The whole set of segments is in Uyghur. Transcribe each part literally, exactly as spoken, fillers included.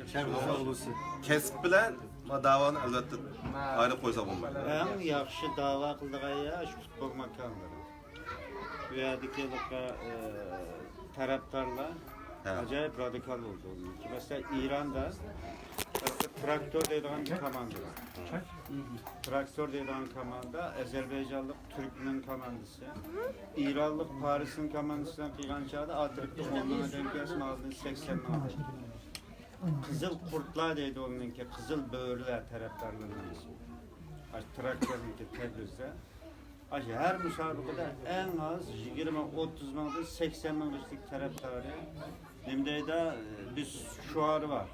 كەسىپ بىلەن داۋانى ئەلۋەتتە ئايرىپ قويسا بولمايدۇ. ئەڭ ياخشى داۋا قىلىدىغان يەر شۇ پۇتبول ماكانلىرى. بۇ يەردىكى ھېلىقى، ئە، تەرەپدارلار ھە. ئاجايىپ رادىكال بولدى. مەسىلەن، ئىراندا تراكتور دەيدىغان بىر كوماندا بار. تراكتور دەيدىغان كوماندا ئەزەربەيجانلىق تۈركنىڭ كوماندىسى. ئىرانلىق پارسنىڭ كوماندىسى بىلەن قىلغان چاغدا ئاترىپتە ئون مىڭدىن كەلسە، ھازىر سەكسەن مىڭ. قىزىل قۇرتلار دەيدۇ ئۇنىڭكى، قىزىل بۆرىلەر تەرەپدارلىرىنىڭ ئىسمى. ئاشۇ تراكتورنىڭكى تەبرىزدە. ئاشۇ ھەر مۇسابىقىدە ئەڭ ئاز يىگىرمە، ئوتتۇز مىڭدىن سەكسەن مىڭغىچىلىك تەرەپدارى. نېمە دەيدۇ؟ بىز شوئارى بار.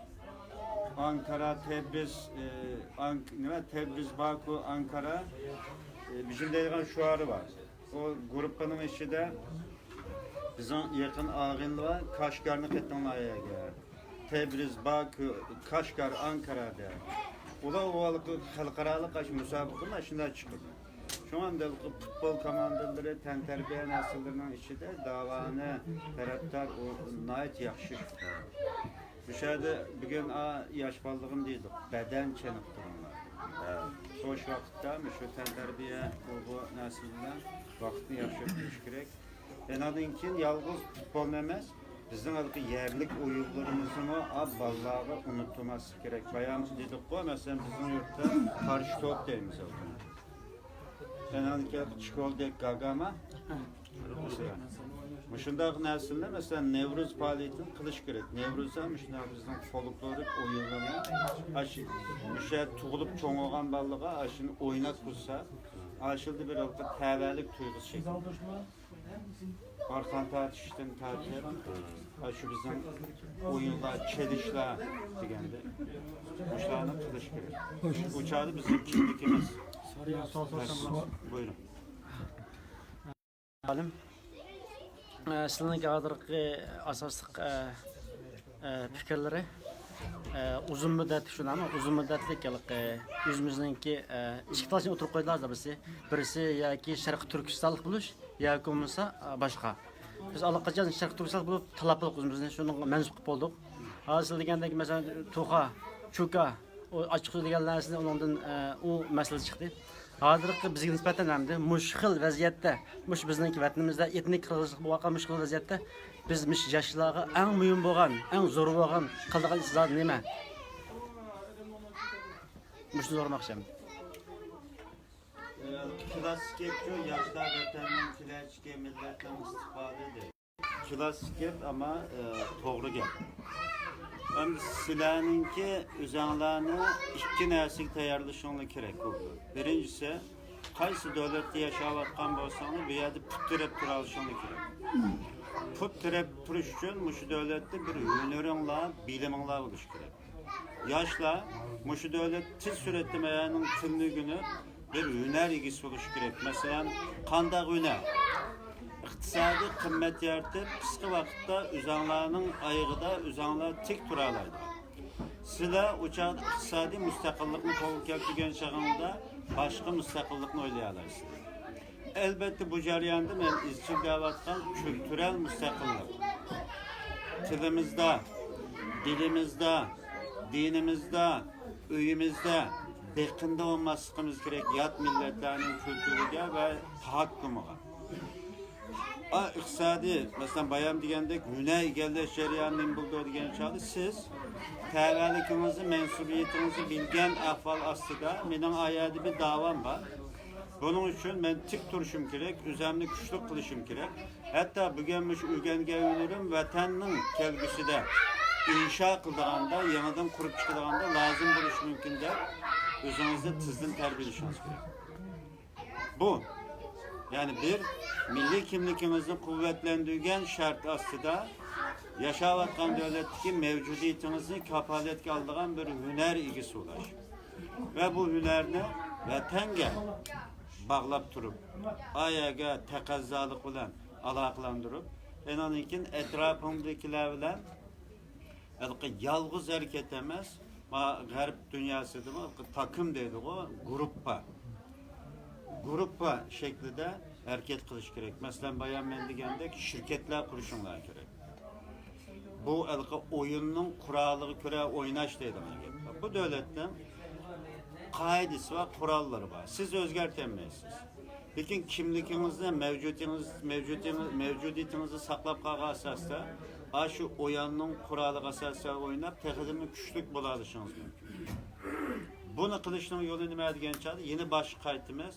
ئانكارا، تەبرىز، ئانك-، نېمە، تەبرىز، باكۇ، ئانكارا، بىزنىڭ دەيدىغان شوئارى بار. ئۇ گۇرۇپپىنىڭ ئىچىدە بىزنىڭ يېقىن ئاغىنىلەر بار، كاشگارنى قېتىڭلار يەرگە. تەبرىز، باكۇ، كاشگار، ئانكارا دەپ. ئۇلار ئۇ ھېلىقى خەلقئارالىق ئاشۇ مۇسابىقىدە شۇنداق چىقىدۇ. شۇڭا ئەمدى پۇتبول كوماندىلىرى، تەنتەربىيە نەرسىلىرىنىڭ ئىچىدە داۋانى تەرەپدار ئۇ ناھايىتى ياخشى. مۇشۇ يەردە بۈگۈن، ئا، ياش بالىلىرىم دېدۇق، بەدەن چېنىقتۇرۇڭلار. ھە. بوش ۋاقىتتا مۇشۇ تەنتەربىيە، بۇ، بۇ نەرسە بىلەن ۋاقىتنى ياخشى ئۆتكۈزۈش كېرەك. ئانىڭدىن كېيىن يالغۇز پۇتبولنى ئەمەس، بىزنىڭ ھېلىقى يەرلىك ئويۇنلىرىمىزنىمۇ، ئا، بالىلارغا ئۇنتۇماسلىق كېرەك. بايام دېدۇققۇ، مەسىلەن، بىزنىڭ يۇرتتا قارشى توپ دەيمىز ھېلىقىنى. ئانىڭدىن كېيىن شكولدەك گاگاما. مۇشۇنداق نەرسىلەرنى، مەسىلەن، نەۋرۇز پائالىيىتىنى قىلىش كېرەك. نەۋرۇزدا مۇشۇنداق بىزنىڭ فولكلورىك ئويۇنلىرىنى، ئاشۇ، مۇشۇ يەردە تۇغۇلۇپ چوڭ بولغان بالىلارغا ئاشۇنى ئويناتقۇزسا، ئاشۇ يەردە بىر تەۋەلىك تۇيغۇسى شەكىللىنىدۇ. ئارقان تارتىشتىن تارتىپ، ئاشۇ بىزنىڭ ئويۇنلار، چېلىشلار دېگەندەك، مۇشۇلارنى قىلىش كېرەك. ئۇ چاغدا بىزنىڭ كىملىكىمىز. بۇيرۇڭ. ئالىم، ئە، سىلىنىڭكى ھازىرقى ئاساسلىق، ئە، ئە، پىكىرلىرى، ئە، ئۇزۇن مۇددەتلىك، شۇنداقمۇ؟ ئۇزۇن مۇددەتلىك ھېلىقى ئۆزىمىزنىڭكى، ئە، ئىككى تاللاشنى ئوتتۇرىغا قويدىلا ھازىر بىرسى. بىرسى ياكى شەرقىي تۈركىستانلىق بولۇش، ياكى بولمىسا، ئە، باشقا. بىز ئاللىقاچان شەرقىي تۈركىستانلىق بولۇپ تاللاپ بولدۇق ئۆزىمىزنى، شۇنىڭغا مەنسۇپ قىلىپ بولدۇق. ھازىر سىز دېگەندەك، مەسىلەن، توخۇ، چۇكا، ئۇ ئاچچىقسۇ دېگەن نەرسىنى ئۇنىڭدىن، ئە، ئۇ مەسىلە چىقتى. ھازىرقى بىزگە نىسبەتەن ئەمدى مۇشۇ خىل ۋەزىيەتتە، مۇشۇ بىزنىڭكى ۋەتىنىمىزدە ئېتنىك قىرغىنچىلىق بولۇۋاتقان مۇشۇ خىل ۋەزىيەتتە بىز مۇشۇ ياشلارغا ئەڭ مۇھىم بولغان، ئەڭ زور بولغان قىلىدىغان ئىش زادى نېمە؟ مۇشۇنى سورىماقچى ئەمدى. ئى، كلاسسىك گەپچۇ، ياشلار ۋەتەننىڭ كېلەچىكى، مىللەتنىڭ ئىستىقبالى دەيدۇ. كلاسسىك گەپ، ئەمما، ئى، توغرا گەپ. ئەمدى سىلەرنىڭكى ئۆزەڭلارنى ئىككى نەرسىگە تەييارلىشىڭلار كېرەك بولىدۇ. بىرىنچىسى، قايسى دۆلەتتە ياشاۋاتقان بولساڭلار، بۇ يەردە پۇت تىرەپ تۇرالىشىڭلار كېرەك. پۇت تىرەپ تۇرۇش ئۈچۈن مۇشۇ دۆلەتتە بىر ھۈنىرىڭلار، بىلىمىڭلار بولۇشى كېرەك. ياشلار مۇشۇ دۆلەت تېز سۈرئەتتە مەيەنىڭ تىلىنى ئۆگىنىپ، بىر ھۈنەر ئىگىسى بولۇشى كېرەك. مەسىلەن، قانداق ھۈنەر؟ ئىقتىسادىي قىممەت يارىتىپ، قىسقا ۋاقىتتا ئۆزەڭلارنىڭ ئايىغىدا ئۆزەڭلار تىك تۇرالايدىغان. سىلەر ئۇ چاغدا ئىقتىسادىي مۇستەقىللىقنى قولغا كەلتۈرگەن چېغىڭلاردا باشقا مۇستەقىللىقنى ئويلىيالايسىلەر. ئەلبەتتە، بۇ جەرياندا مەن ئىزچىل دەۋاتقان كۈلتۈرەل مۇستەقىللىق. تىلىمىزدا، دىلىمىزدا، دىنىمىزدا، ئۆيىمىزدە بېقىندا بولماسلىقىمىز كېرەك يات مىللەتلەرنىڭ كۈلتۈرىگە ۋە تەھەككۇمىغا. ئا، ئىقتىسادىي، مەسىلەن، بايام دېگەندەك، ھۈنەر ئىگىلەش جەريانى نېمە بولىدۇ دېگەن چاغدا، سىز تەۋەلىكىڭىزنى، مەنسۇبىيىتىڭىزنى بىلگەن ئەھۋال ئاستىدا، مېنىڭ ئايەردە بىر داۋام بار. بۇنىڭ ئۈچۈن مەن تىك تۇرۇشۇم كېرەك، ئۆزەمنى كۈچلۈك قىلىشىم كېرەك. ھەتتا بۈگۈن مۇشۇ ئۆگەنگەن ھۈنىرىم ۋەتەننىڭ كەلگۈسىدە ئىنشا قىلىدىغاندا، يېڭىدىن قۇرۇپ چىقىدىغاندا لازىم بولۇشى مۇمكىن دەپ، ئۆزىڭىزنى تېزدىن تەربىيەلىشىڭىز كېرەك. بۇ، يەنى بىر مىللىي كىملىكىڭىزنى قۇۋۋەتلەندۈرگەن شەرت ئاستىدا ياشاۋاتقان دۆلەتتىكى مەۋجۇدىيىتىڭىزنى كاپالەتكە ئالىدىغان بىر ھۈنەر ئىگىسى بولۇش ۋە بۇ ھۈنەرنى ۋەتەنگە باغلاپ تۇرۇپ، ئايەگە تەقەززالىق بىلەن ئالاقىلەندۈرۈپ، ئېنىڭدىن كېيىن ئەتراپىڭدىكىلەر بىلەن ھېلىقى يالغۇز ھەرىكەت ئەمەس، ما-، غەرب دۇنياسىدىمۇ ھېلىقى تاكىم دەيدىغۇ، گۇرۇپپا. گۇرۇپپا شەكلىدە ھەرىكەت قىلىش كېرەك. مەسىلەن، بايام مەن دېگەندەك شىركەتلەر قۇرۇشۇڭلار كېرەك. بۇ ھېلىقى ئويۇننىڭ قورالىغا كۆرە ئويناش دەيدىغان گەپ. بۇ دۆلەتنىڭ قائىدىسى بار، قوراللىرى بار. سىز ئۆزگەرتەلمەيسىز. لېكىن كىملىكىڭىزنى، مەۋجۇدىيىتىڭىز، مەۋجۇدىيىتىڭىز، مەۋجۇدىيىتىڭىزنى ساقلاپ قالغان ئاساستا، ئاشۇ ئويۇننىڭ قورالىغا ئاساسەن ئويناپ، تېخىدىنمۇ كۈچلۈك بولالىشىڭىز مۇمكىن. بۇنى قىلىشنىڭ يولى نېمە دېگەن چاغدا، يەنە باشقا قايتىمىز.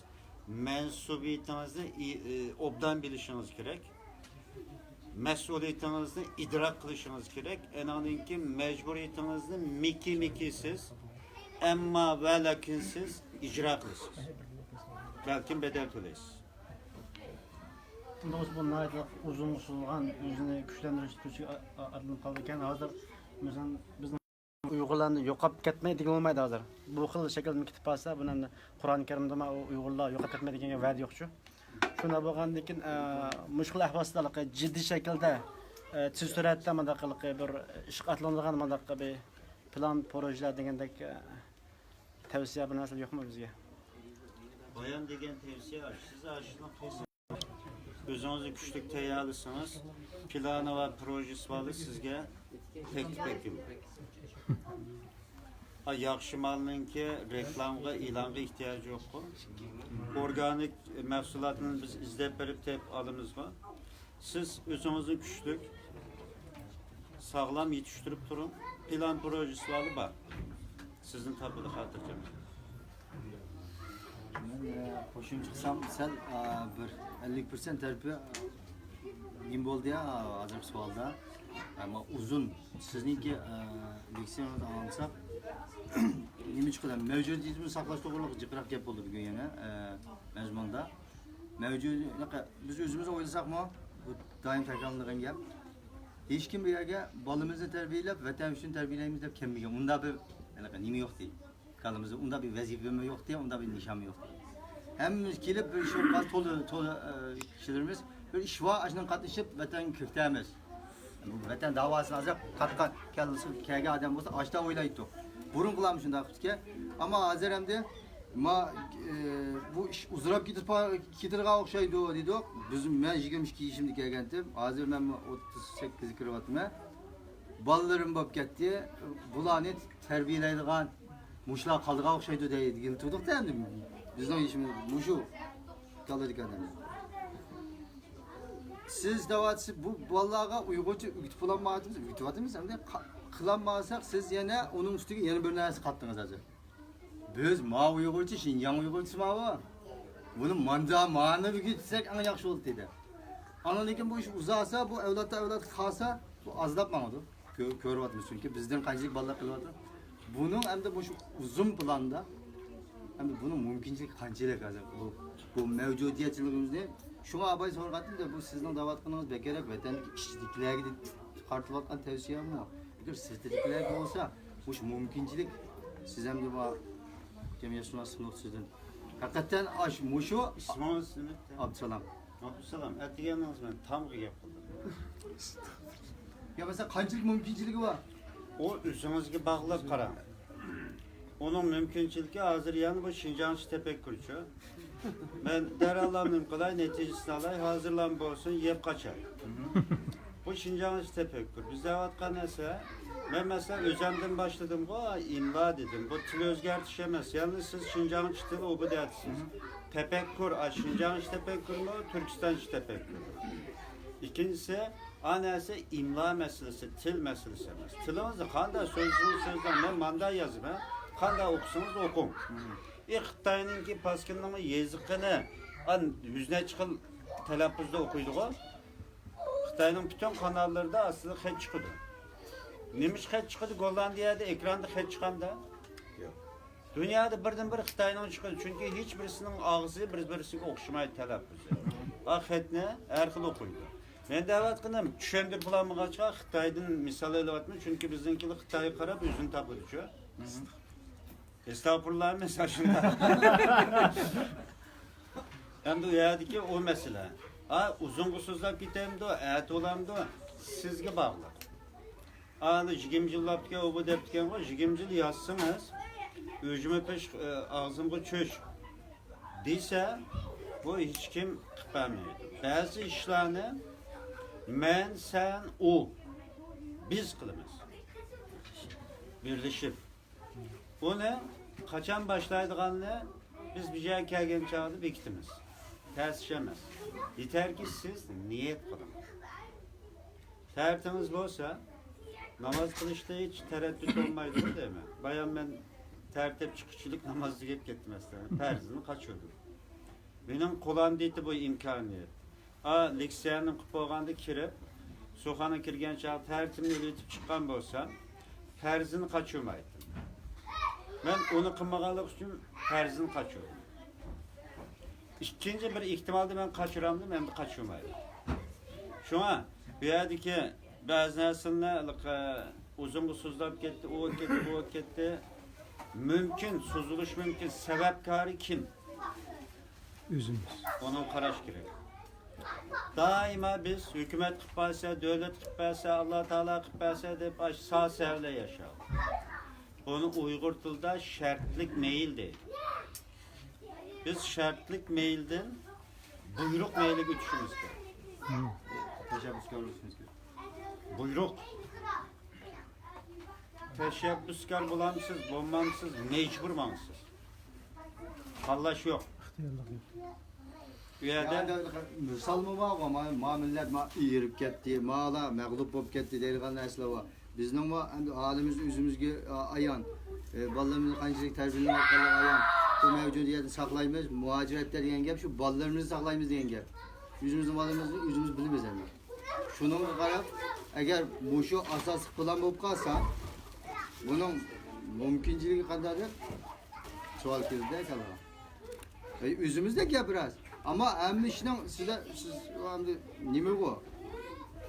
مەنسۇبىيىتىڭىزنى ئى-، ئى، ئوبدان بىلىشىڭىز كېرەك. مەسئۇلىيىتىڭىزنى ئىدراك قىلىشىڭىز كېرەك. ئانىڭدىن كېيىن مەجبۇرىيىتىڭىزنى مىكى-مىكىسىز، ئەمما ۋە لېكىنسىز ئىجرا قىلىسىز. بەلكىم بەدەل تۆلەيسىز. ئۇنداق بولسا، بۇ ناھايىتى ئۇزۇنغا سوزۇلغان، ئۆزىنى كۈچلەندۈرۈش تۈرىگە ئا-، ئا-، ئاتلىنىپ قالىدىكەن. ھازىر، مەسىلەن، بىزنىڭ ئۇيغۇرلارنى يوقاپ كەتمەي دېگىلى بولمايدۇ ھازىر. بۇ خىل شەكىلدىن كېتىپ قالسا، بۇنى ئەمدى قۇرئان كەرىمدىمۇ ئۇيغۇرلار يوقاپ كەتمەي دېگەنگە ۋەدە يوقچۇ. شۇنداق بولغاندىن كېيىن، ئە، مۇشۇ خىل ئەھۋالدا جىددىي شەكىلدە، ئە، تېز سۈرئەتتە مۇنداق قىلىقى بىر ئىشقا ئاتلىنىدىغان مۇنداق بىر پىلان، پروژېلار دېگەندەك، ئە، تەۋسىيە بىر نەرسە يوقمۇ بىزگە؟ بايان دېگەن تەۋسىيە، سىز ئاشۇنى قىلسىڭىز، ئۆزىڭىزنى كۈچلۈك تەييارلىسىڭىز، پىلانى ۋە پروژېسى بارلار سىزگە تەكلىپ ئەكېلىدۇ. ھا، ياخشى مالنىڭكى رېكلامىغا، ئېلانغا ئېھتىياجى يوققۇ. ئورگانىك مەھسۇلاتنى بىز ئىزدەپ بېرىپ تېپىپ ئالىمىزغۇ. سىز ئۆزىڭىزنى كۈچلۈك، ساغلام يېتىشتۈرۈپ تۇرۇڭ. پىلان پروژېسى بار. سىزنى تاپىدۇ خاتىرجەم. مەن، ئە، قوشۇمچە قىلسام، سەل، ئە، بىر ئەللىك پىرسەنت تەرىپى، ئە، نېمە بولدى يا، ھازىرقى سوئالدا؟ ئەمما ئۇزۇن، سىزنىڭكى، ئە، لېكسىيەڭىزنى ئاڭلىساق، نېمە چىقىدۇ؟ مەۋجۇدىيىتىمىزنى ساقلاش توغرىلىق جىقراق گەپ بولدى بۈگۈن يەنە، ئە، مەزمۇندا. مەۋجۇدىيەت، بىز ئۆزىمىز ئويلىساقمۇ، بۇ دائىم تەكرارلىنىدىغان گەپ. ھېچكىم بۇ يەرگە بالىمىزنى تەربىيەلەپ، ۋەتەن ئۈچۈن تەربىيەلەيمىز دەپ كەلمىگەن. ئۇنداق بىر، ھېلىقى نېمە يوق دەيدۇ. كاللىمىزدا ئۇنداق بىر ۋەزىپىمۇ يوق دەيدۇ، ئۇنداق بىر نىشانمۇ يوق دەيدۇ. ھەممىمىز كېلىپ بىر ئىش بولغان تولا، تولا، ئە، كىشىلىرىمىز بىر ئىش بار، ئاشۇنىڭغا قاتنىشىپ ۋەتەنگە كۆكتەمىز. بۇ ۋەتەن داۋاسىنى ھازىر قاتقان كاللىسى كەلگەن ئادەم بولسا، ئاشتا ئويلايتتۇق. بۇرۇنقىلارمۇ شۇنداق قىپتىكەن. ئەمما ھازىر ئەمدى ما، ئە، بۇ ئىش ئۇزىراپ كېتىپ، كېتىدىغان ئوخشايدۇ دېدۇق. بىز، مەن يىگىرمە ئىككى يېشىمدا كەلگەنتىم. ھازىر مەن ئوتتۇز سەككىزگە كىرىۋاتىمەن. بالىلىرىم بولۇپ كەتتى. بۇلارنى تەربىيەلەيدىغان مۇشۇلار قالىدىغان ئوخشايدۇ دەي-، دېگىلى تۇردۇق-دە ئەمدى. بىزنىڭ ئىشىمىز مۇشۇ كاللىدىكى ئادەملەر. سىز دەۋاتىسىز، بۇ بالىلارغا ئۇيغۇرچە ئۆگىتىپ بولالمايۋاتىمىز، ئۆگىتىۋاتىمىز، ئەمدى قا-، قىلالمىساق، سىز يەنە ئۇنىڭ ئۈستىگە يەنە بىر نەرسە قاتتىڭىز ھازىر. بىز ما ئۇيغۇرچە، شىنجاڭ ئۇيغۇرچىسى ماۋۇ. بۇنى ماندا، مانا ئۆگىتسەك ئەڭ ياخشى بولاتتى دەپ. ئاندىن كېيىن بۇ ئىش ئۇزارسا، بۇ ئەۋلادتا ئەۋلاد قالسا، بۇ ئازلاپ ماڭىدۇ. كۆ-، كۆرۈۋاتىمىز، چۈنكى بىزدىن قانچىلىك بالىلار قېلىۋاتىدۇ. بۇنىڭ ئەمدى مۇشۇ ئۇزۇن پىلاندا، ئەمدى بۇنىڭ مۇمكىنچىلىكى قانچىلىك ھازىر؟ بۇ، بۇ مەۋجۇدىيەتچىلىكىمىزنى، شۇڭا ئاباي سورىغانتىم-دە، بۇ سىزنىڭ دەۋاتقىنىڭىز بەكرەك ۋەتەندىكى ئىچىدىكىلەرگە دەپ قارىتىلىۋاتقان تەۋسىيەمۇ؟ ئەگەر سىرتىدىكىلەرگە بولسا، مۇشۇ مۇمكىنچىلىك سىز ئەمدى بۇ جەمئىيەتشۇناسلىق نۇقتىسىدىن ھەقىقەتەن ئاش-، مۇشۇ ئىسمىڭىز نېمە؟ ئابدۇسالام. ئابدۇسالام، ئەتىگەننىڭىز مەن تامغا گەپ قىلدىم. يا مەسىلەن، قانچىلىك مۇمكىنچىلىكى بار؟ ئۇ ئۆزىڭىزگە باغلىق قاراڭ. ئۇنىڭ مۇمكىنچىلىكى ھازىر يەنە بۇ شىنجاڭچە تەپەككۇرچۇ. مەن دەرھاللا نېمە قىلاي، نەتىجىسىنى ئالاي، ھازىرلام بولسۇن، يەپ قاچاي. بۇ شىنجاڭچە تەپەككۇر. بىز دەۋاتقان نەرسە، مەن مەسىلەن ئۆزەمدىن باشلىدىمغۇ، ئىملا دېدىم. بۇ تىل ئۆزگەرتىش ئەمەس. يەنى سىز شىنجاڭچە تىل ئۇ بۇ دەۋاتىسىز. تەپەككۇر، ئا، شىنجاڭچە تەپەككۇرمۇ، تۈركىستانچە تەپەككۇرمۇ؟ ئىككىنچىسى، ئا نەرسە ئىملا مەسىلىسى، تىل مەسىلىسى ئەمەس. تىلىڭىزنى قانداق سۆزلىسىڭىز سۆزلەڭ، مەن مانداق يازىمەن، قانداق ئوقۇسىڭىز ئوقۇڭ. ئى، خىتاينىڭكى پاسكىنىنىڭ يېزىقىنى، ئان، يۈز نەچچە خىل تەلەپپۇزدا ئوقۇيدىغۇ. خىتاينىڭ پۈتۈن قاناللىرىدا ئاستىدا خەت چىقىدۇ. نېمىش خەت چىقىدۇ؟ گوللاندىيەدە ئېكراندا خەت چىقامدا؟ ياق. دۇنيادا بىردىنبىر خىتاينىڭ چىقىدۇ، چۈنكى ھېچ بىرسىنىڭ ئاغزى بىر-بىرسىگە ئوخشىمايدۇ تەلەپپۇزى. ئا، خەتنى ھەر خىل ئوقۇيدۇ. مەن دەۋاتقىنىم، چۈشەندۈرۈپ بولالمىغاچقا، خىتايدىن مىسال ئېلىۋاتىمەن، چۈنكى بىزنىڭكىلەر خىتايغا قاراپ ئۆزىنى تاپىدۇچۇ. ئەستەغپۇرۇللا ئەمەس، ئاشۇنداق. ئەمدى ئۇ يەردىكى ئۇ مەسىلە. ئا، ئۇزۇنغا سوزۇلۇپ كېتەمدۇ، ئەتە بولامدۇ، سىزگە باغلىق. ئانا يىگىرمە يىللاپتىكەن، ئۇ بۇ دەپتىكەنغۇ، يىگىرمە يىل يازسىڭىز، ئۆزۈمە پېش، ئاغزىمغا چۆچ دېسە، بۇ ھېچكىم قىلىپ بەرمەيدۇ. بەزى ئىشلارنى مەن، سەن، ئۇ بىز قىلىمىز. بىرلىشىپ. ئۇنى قاچان باشلايدىغاننى بىز بۇ يەرگە كەلگەن چاغدا بېكىتىمىز. تەس ئىش ئەمەس. يېتەركى سىز نىيەت قىلىڭ. تەرىتىڭىز بولسا، ناماز قىلىشتا ھېچ تەرەددۇت بولمايدۇ دەيمەن. بايام مەن تەرىتىپ چىققۇچىلىك ناماز دېگەپ كەتتىم ئەسلىدە. پەرزىنى قاچۇردۇم. مېنىڭ قولامدا ئىدى بۇ ئىمكانىيەت. ئا، لېكسىيەنى قىلىپ بولغاندا كىرىپ، سۇخانا كىرگەن چاغدا تەرىتىمنى ئېلىۋېتىپ چىققان بولسام، پەرزىنى قاچۇرمايتتىم. مەن ئۇنى قىلمىغانلىق ئۈچۈن پەرزىنى قاچۇردۇم. ئىككىنچى بىر ئېھتىمالدا مەن قاچۇرامدىم، ئەمدى قاچۇرمايمەن. شۇڭا بۇ يەردىكى بەزى نەرسىلەرنى ھېلىقى ئۇزۇنغا سوزۇلۇپ كەتتى، ئۇ ئۆتۈپ كەتتى، بۇ ئۆتۈپ كەتتى. مۇمكىن، سوزۇلۇشى مۇمكىن. سەۋەبكارى كىم؟ ئۆزىمىز. ئۇنىڭ قاراش كېرەك. دائىما بىز ھۆكۈمەت قىلىپ بەرسە، دۆلەت قىلىپ بەرسە، ئاللا تائالا قىلىپ بەرسە دەپ ئاشۇ سا سەۋەبلەر ياشاۋاتىمىز. بۇنى ئۇيغۇر تىلىدا شەرتلىك مەيىل دەيدۇ. بىز شەرتلىك مەيىلدىن بۇيرۇق مەيلىگە ئۆتۈشىمىز كېرەك. تەشەببۇسكار بولۇشىمىز كېرەك. بۇيرۇق. تەشەببۇسكار بولامسىز، بولمامسىز، مەجبۇر ماڭىسىز. تاللاش يوق. ئىختىيارلىق يوق. بۇ يەردە يەنى مىسالمۇ بارغۇ، ما، ما مىللەت ما ئېرىپ كەتتى، مالا مەغلۇپ بولۇپ كەتتى دەيدىغان نەرسىلەر بار. بىزنىڭمۇ ئەمدى ھالىمىز ئۆزىمىزگە، ئا، ئايان. ئە، بالىلىرىمىزنى قانچىلىك تەربىيەلەۋاتقانلىقى ئايان. بۇ مەۋجۇدىيەتنى ساقلايمىز، مۇھاجىرەتتە دېگەن گەپ شۇ، بالىلىرىمىزنى ساقلايمىز دېگەن گەپ. ئۆزىمىزنىڭ بالىلىرىمىزنى ئۆزىمىز بىلىمىز ئەمدى. شۇنىڭغا قاراپ، ئەگەر مۇشۇ ئاساسلىق پىلان بولۇپ قالسا، بۇنىڭ مۇمكىنچىلىكى قانداق دەپ سوئال كىردى كاللىغا. ئەي، ئۆزىمىزدە گەپ راست. ئەمما ھەممە ئىشنىڭ سىزدە، سىز ئەمدى نېمە بۇ؟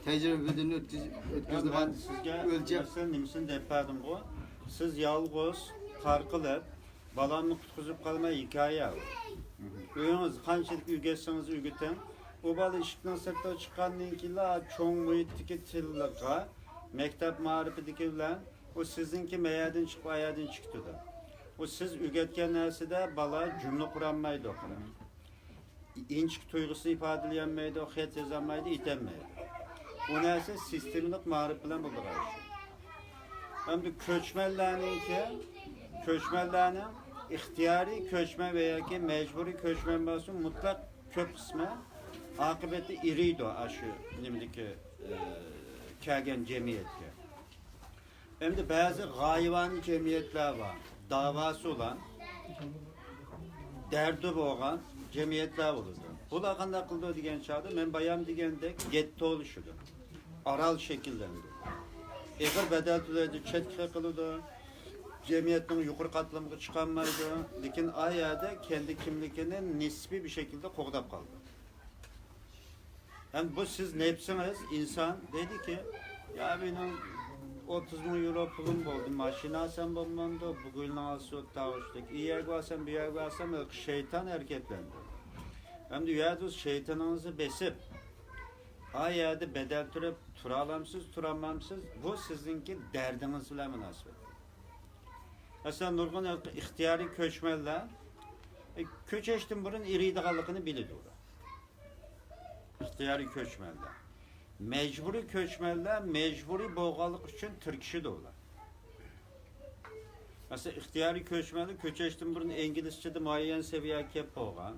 تەجرىبىدىن ئۆتكۈز-، ئۆتكۈزىدىغان مەن سىزگە ئۆلچەم. مەسىلەن، نېمىسىنى دەپ بەردىمغۇ؟ سىز يالغۇز تارقىلىپ، بالامنى قۇتقۇزۇپ قالماي ھېكايە. ئۆيىڭىز قانچىلىك ئۆگەتسىڭىز ئۆگىتىڭ، ئۇ بالا ئىشىكنىڭ سىرتىغا چىققاندىن كېيىنلا چوڭ مۇھىتتىكى تىللىققا، مەكتەپ مائارىپىدىكى بىلەن ئۇ سىزنىڭكى مەيەردىن چىقىپ ئايەردىن چىقىپ تۇرىدۇ. ئۇ سىز ئۆگەتكەن نەرسىدە بالا جۈملە قۇرالمايدۇ. ئىنچىكە تۇيغۇسىنى ئىپادىلىيەلمەيدۇ، خەت يازالمايدۇ، ئېيتالمايدۇ. ئۇ نەرسە سىستېمىلىق مائارىپ بىلەن بولىدىغان ئىش. ئەمدى كۆچمەنلەرنىڭكى، كۆچمەنلەرنىڭ ئىختىيارىي كۆچمەن ۋە ياكى مەجبۇرىي كۆچمەن بولسۇن، مۇتلەق كۆپ قىسمى ئاقىۋەتتە ئېرىيدۇ ئاشۇ نېمىدىكى، ئە، كەلگەن جەمئىيەتكە. ئەمدى بەزى غايىۋانە جەمئىيەتلەر بار، داۋاسى بولغان، دەردى بولغان جەمئىيەتلەر بولىدۇ. بۇلار قانداق قىلىدۇ دېگەن چاغدا، مەن بايام دېگەندەك گېتتولىشىدۇ، ئارال شەكىللىنىدۇ. ئېغىر بەدەل تۆلەيدۇ، چەتكە قېقىلىدۇ، جەمئىيەتنىڭ يۇقىرى قاتلىمىغا چىقالمايدۇ، لېكىن ئا يەردە كەندى كىملىكىنى نىسپىي بىر شەكىلدە قوغداپ قالىدۇ. ئەمدى بۇ سىز نەپسىڭىز، ئىنسان دەيدىكى، يا مېنىڭ ئوتتۇز مىڭ يورو پۇلۇم بولدى، ماشىنا ئالسام بولمامدۇ، بۇ گۈلنىڭ ئالسا تاۋۇشلۇق، ئۇ يەرگە بارسام، بۇ يەرگە بارسام، شەيتان ھەرىكەتلەندى. ئەمدى ئۇ يەردە شەيتىنىڭىزنى بېسىپ، ئا يەردە بەدەل تۆلەپ تۇرالامسىز، تۇرالمامسىز، بۇ سىزنىڭكى دەردىڭىز بىلەن مۇناسىۋەتلىك. مەسىلەن، نۇرغۇن ئىختىيارىي كۆچمەنلەر، ئە، كۆچۈشتىن بۇرۇن ئېرىيدىغانلىقىنى بىلىدۇ. ئىختىيارىي كۆچمەنلەر. مەجبۇرىي كۆچمەنلەر مەجبۇرىي بولغانلىقى ئۈچۈن تىركىشىدۇ ئۇلار. مەسىلەن، ئىختىيارىي كۆچمەنلەر كۆچۈشتىن بۇرۇن ئىنگلىزچىدە مۇئەييەن سەۋىيەگە كەپ بولغان.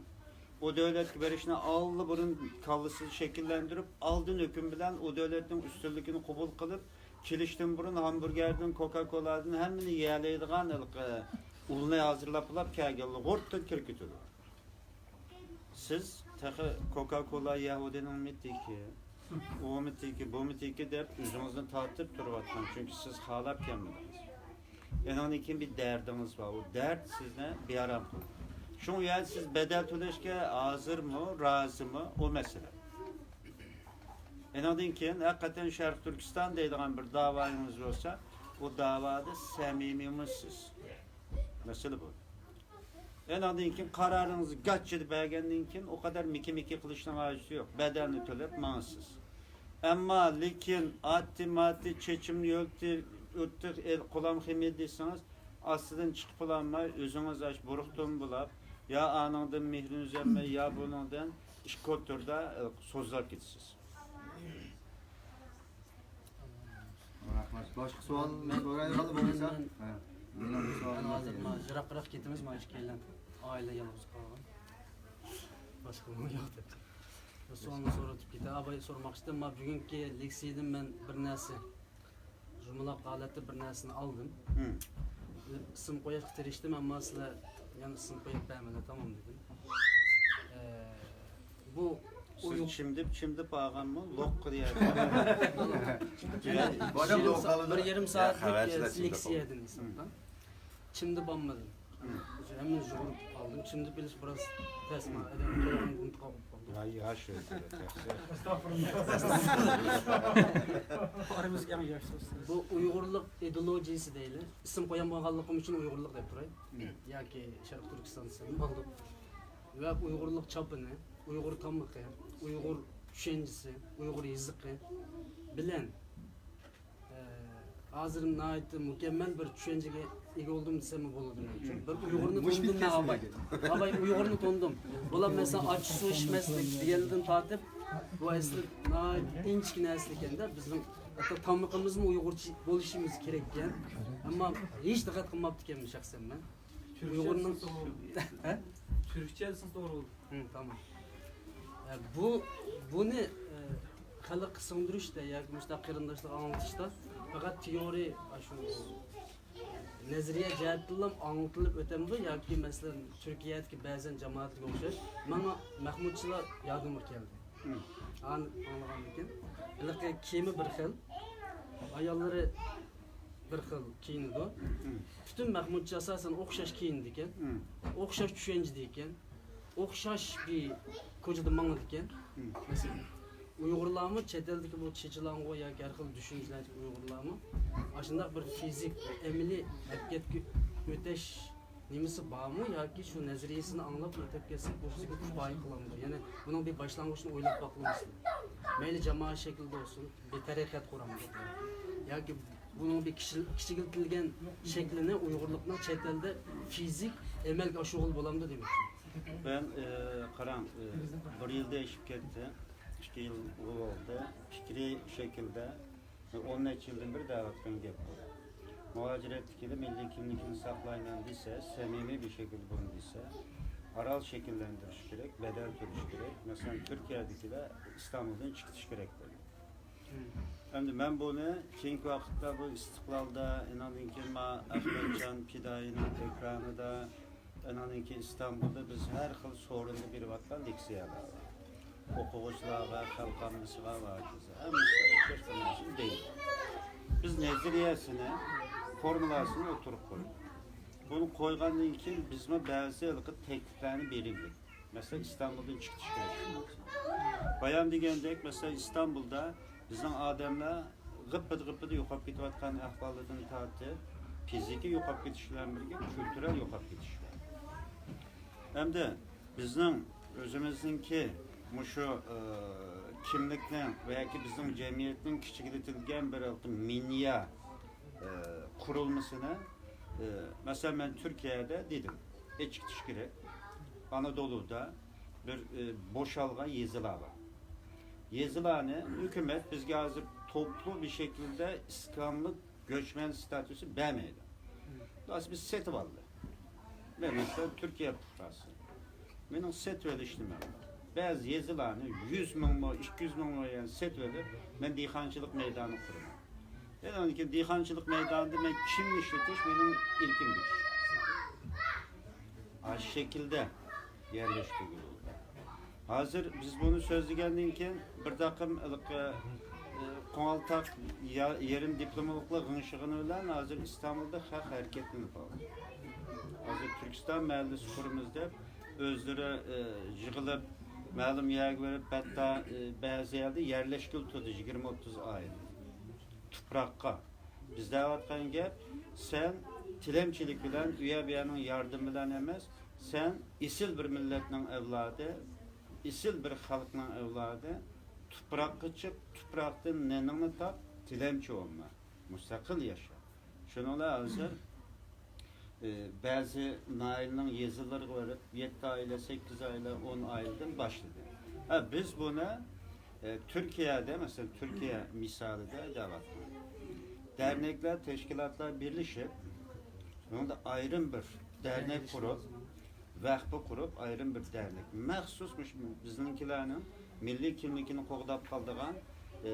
ئۇ دۆلەتكە بېرىشنى ئاللىبۇرۇن كاللىسىدا شەكىللەندۈرۈپ، ئالدىن ھۆكۈم بىلەن ئۇ دۆلەتنىڭ ئۈستۈنلۈكىنى قوبۇل قىلىپ، كېلىشتىن بۇرۇن ھامبۇرگېردىن، كوكا كولادىن ھەممىنى يېيەلەيدىغان ھېلىقى ئۇلنى ھازىرلاپ بولاپ كەلگەنلەر غۇرتتىن كىرىپ كېتىدۇ. سىز تېخى كوكا كولا يەھۇدىينىڭمىتىكى، ئۇمىتىكى، بۇمىتىكى دەپ ئۆزىڭىزنى تارتىپ تۇرۇۋاتقان، چۈنكى سىز خالاپ كەلمىدىڭىز. ئېنىڭدىن كېيىن بىر دەردىڭىز بار، ئۇ دەرد سىزنى بىئارام قىلىدۇ. شۇڭا ئۇ يەردە سىز بەدەل تۆلەشكە ھازىرمۇ، رازىمۇ، ئۇ مەسىلە. ئېنىڭدىن كېيىن ھەقىقەتەن شەرقىي تۈركىستان دەيدىغان بىر داۋايىڭىز بولسا، ئۇ داۋادا سەمىمىيمۇ سىز؟ مەسىلە بۇ. ئېنىڭدىن كېيىن قارارىڭىزنى گاچچىدا بەرگەندىن كېيىن ئۇ قەدەر مىكى-مىكى قىلىشنىڭ ھاجىتى يوق. بەدەلنى تۆلەپ ماڭىسىز. ئەمما لېكىن ئاتتى-ماتتى، چېچىمنى يۆلتى، ئۆتتى، ئېل-، قولام خىمىيە دېسىڭىز، ئاستىدىن چىقىپ بولالماي، ئۆزىڭىز ئاش بۇرۇقتىن بولاپ، يا ئانىڭدىن مېھرىنى ئۈزەلمەي، يا بۇنىڭدىن ئىككى كوتۇردا، ئە، سوزۇلۇپ كېتىسىز. باشقا سوئال سورايدىغانلار بولمىسا؟ مەن، مېنىڭ بىر سوئالىم مەن بار ھازىر ئىدى. ما يىراقراق كېتىمىز، ما ئىككىيلەن ئائىلە يالغۇز قالغان. باشقىلىرىمۇ يوق دەپ. بىر سوئالنى سورىتىپ كېتەي. ئاباي سورىماقچىدىم، ما بۈگۈنكى لېكسىيىدىن مەن بىر نەرسە، جۇملىق ھالەتتە بىر نەرسىنى ئالدىم. مم. ئىسىم قويۇشقا تىرىشتىم، ئەمما سىلەر يەنە ئىسىم قويۇپ بەرمىدى، تامام دېدىم. ئە، بۇ سىز چىمدىپ چىمدىپ ئالغانمۇ؟ لوق قىلىۋەردى. بىر يېرىم سائەتلىك لېكسىيە ئىدى ھېسابتا. چىمدىپ ئالمىدىم. ھەممىنى يۇغۇرۇپ ئالدىم. چىمدىپ ئېلىش بىراز تەس، مانا ئادەم قويغان ئۇنتۇپ قالغان بولدى. بۇ ئۇيغۇرلۇق ئىدېئولوگىيىسى دەيلى. ئىسىم قويالمىغانلىقىم ئۈچۈن ئۇيغۇرلۇق دەپ تۇراي. ياكى شەرقىي تۈركىستان دېسەم بولدى. ۋە ئۇيغۇرلۇق چاپىنى، ئۇيغۇر تامىقى، ئۇيغۇر چۈشەنچىسى، ئۇيغۇر يېزىقى بىلەن، ئە، ھازىر ناھايىتى مۇكەممەل بىر چۈشەنچىگە ئىگە بولدۇم دېسەممۇ بولىدۇ مەن ئۈچۈن. بىر ئۇيغۇرنى تونۇدۇم مەن، ئاباي. ئاباي، ئۇيغۇرنى تونۇدۇم. بۇلار مەسىلەن ئاچ سۇ ئىچمەسلىك دېگەندىن تارتىپ، بۇ ئەسلى ناھايىتى ئىنچىكە نەرسە ئىكەن-دە. بىزنىڭ ھەتتا تامىقىمىزمۇ ئۇيغۇرچە بولۇشىمىز كېرەك ئىكەن. ئەمما ھېچ دىققەت قىلماپتىكەنمەن شەخسەن مەن. ئۇيغۇرنىڭ ھە؟ تۈركچە دېسىڭىز توغرا بولىدۇ. ھە، تامام. ئە، بۇ، بۇنى، ئە، خەلققە سىڭدۈرۈشتە ياكى مۇشۇنداق قېرىنداشلارغا ئاڭلىتىشتا پەقەت تېئورىيە، ئاشۇ نەزەرىيە جەھەتتىنلا ئاڭلىتىلىپ ئۆتەمدۇ ياكى، مەسىلەن، تۈركىيەدىكى بەزەن جامائەتلەرگە ئوخشاش ماڭا مەخمۇتچىلار يادىمغا كەلدى. ئانى ئاڭلىغاندىن كېيىن، ھېلىقى كىيىمى بىر خىل، ئاياللىرى بىر خىل كىيىنىدۇ. پۈتۈن مەخمۇتچى ئاساسەن ئوخشاش كىيىنىدىكەن، ئوخشاش چۈشەنچىدىكەن، ئوخشاش بىر كوچىدا ماڭىدىكەن. مەسىلەن، ئۇيغۇرلارمۇ، چەت ئەلدىكى بۇ چېچىلاڭغۇ ياكى ھەر خىل چۈشەنچىلەردىكى ئۇيغۇرلارمۇ ئاشۇنداق بىر فىزىك، ئەمەلىي ھەرىكەتكە ئۆتەش نېمىسى بارمۇ ياكى شۇ نەزەرىيەسىنى ئاڭلاپ ئۆتۈپ كەتسەك، بۇ بىزگە كۇپايە قىلامدۇ؟ يەنى بۇنىڭ بىر باشلانغۇچىنى ئويلاپ باقىمىزمۇ؟ مەيلى جامائەت شەكلىدە بولسۇن، بىر تەرەققىيات قۇرامى ياكى بۇنىڭ بىر كىشىل-، كىچىكلىتىلگەن شەكلىنى ئۇيغۇرلۇقنىڭ چەت ئەلدە فىزىك ئەمەلگە ئاشۇرغىلى بولامدۇ دېمەكچى. مەن، ئە، قاراڭ، ئە، بىر يىلدا ئېشىپ كەتتى، ئىككى يىل بولدى. پىكرىي شەكىلدە ئون نەچچە يىلدىن بېرى دەۋاتقان گەپ بۇ. مۇھاجىرەتتىكىلەر مىللىي كىملىكىنى ساقلايمەن دېسە، سەمىمىي بىر شەكىلدە بۇنى دېسە، ئارال شەكىللەندۈرۈش كېرەك، بەدەل تۆلەش كېرەك. مەسىلەن، تۈركىيەدىكىلەر ئىستانبۇلدىن چىقىرىش كېرەك دېدى. ئەمدى مەن بۇنى كېيىنكى ۋاقىتتا بۇ ئىستىقلالدا، ئانىڭدىن كېيىن ما ئەخمەتجان پىدائىينىڭ ئېكرانىدا، ئانىڭدىن كېيىن ئىستانبۇلدا بىز ھەر خىل سورۇندا بېرىۋاتقان لېكسىيەلەر بار. ئوقۇغۇچىلارغا، خەلق ئاممىسىغا ۋە ھاكازا. ھەممىسىگە ئوخشاش بىر نەرسىنى دەيدۇ. بىز نەزەرىيەسىنى، فورمۇلاسىنى ئوتتۇرىغا قويدۇق. بۇنى قويغاندىن كېيىن بىزمۇ بەزى ھېلىقى تەكلىپلەرنى بېرىۋىدۇق. مەسىلەن، ئىستانبۇلدىن چىقىرىش كېرەك. بايام دېگەندەك، مەسىلەن، ئىستانبۇلدا بىزنىڭ ئادەملەر غىپپىدە غىپپىدە يوقاپ كېتىۋاتقان ئەھۋالدىن تارتىپ، فىزىكىي يوقاپ كېتىش بىلەن بىرگە كۈلتۈرەل يوقاپ كېتىش بار. ئەمدى بىزنىڭ ئۆزىمىزنىڭكى مۇشۇ، ئى، كىملىكنىڭ ۋە ياكى بىزنىڭ جەمئىيەتنىڭ كىچىكلىتىلگەن بىر مىنىيە، ئى، قۇرۇلمىسىنى، ئى، مەسىلەن، مەن تۈركىيەدە دېدىم، ئېچىۋېتىش كېرەك. ئانادولۇدا بىر، ئى، بوشالغان يېزىلار بار. يېزىلارنى ھۆكۈمەت بىزگە ھازىر توپلۇ بىر شەكىلدە ئىسكانلىق گۆچمەن ستاتۇسى بەرمەيدۇ. ھازىر بىز سېتىۋالدى. مەن مەسىلەن تۈركىيە پۇقراسى. مېنىڭ سېتىۋېلىش نېمەم بار. بەزى يېزىلارنى يۈز مىڭمۇ، ئىككى يۈز مىڭمۇ يەنى سېتىۋېلىپ، مەن دېھقانچىلىق مەيدانى قۇرىمەن. ئەنە ئاندىن كېيىن دېھقانچىلىق مەيدانىدا مەن كىمنى ئىشلىتىش مېنىڭ ئىلكىمدىكى ئىش. ئاشۇ شەكىلدە يەرلەشتۈرگىلى بولىدۇ. ھازىر بىز بۇنى سۆزلىگەندىن كېيىن بىر تاقىم ھېلىقى، ئى، قوڭالتاق يا-، يېرىم دىپلوملۇقلار غىڭشىغىنى بىلەن ھازىر ئىستانبۇلدا خەق ھەرىكەتلىنىپ قالدى. ھازىر تۈركىستان مەھەللىسى قۇرىمىز دەپ ئۆزلىرى، ئى، يىغىلىپ، مەلۇم يەرگە بېرىپ، ھەتتا، ئى، بەزى يەردە يەرلەشكىلى تۇردى يىگىرمە ئوتتۇز ئائىلە. تۇپراققا. بىز دەۋاتقان گەپ، سەن تىلەمچىلىك بىلەن، ئۇيە بۇيەنىڭ ياردىمى بىلەن ئەمەس، سەن ئېسىل بىر مىللەتنىڭ ئەۋلادى، ئېسىل بىر خەلقنىڭ ئەۋلادى، تۇپراققا چىق، تۇپراقتىن نېنىڭنى تاپ، تىلەمچى بولما، مۇستەقىل ياشا. شۇنىڭ بىلەن ھازىر، ئى، بەزى ناھىيەنىڭ يېزىلىرىغا بېرىپ، يەتتە ئائىلە، سەككىز ئائىلە، ئون ئائىلىدىن باشلىدى. ھە، بىز بۇنى، ئى، تۈركىيەدە، مەسىلەن، تۈركىيە مىسالىدا دەۋاتىمەن. دەرنەكلەر، تەشكىلاتلار بىرلىشىپ، بۇنىڭدا ئايرىم بىر دەرنەك قۇرۇپ، ۋەخپە قۇرۇپ، ئايرىم بىر دەرنەك، مەخسۇس مۇشۇ بىزنىڭكىلەرنىڭ مىللىي كىملىكىنى قوغداپ قالىدىغان، ئى،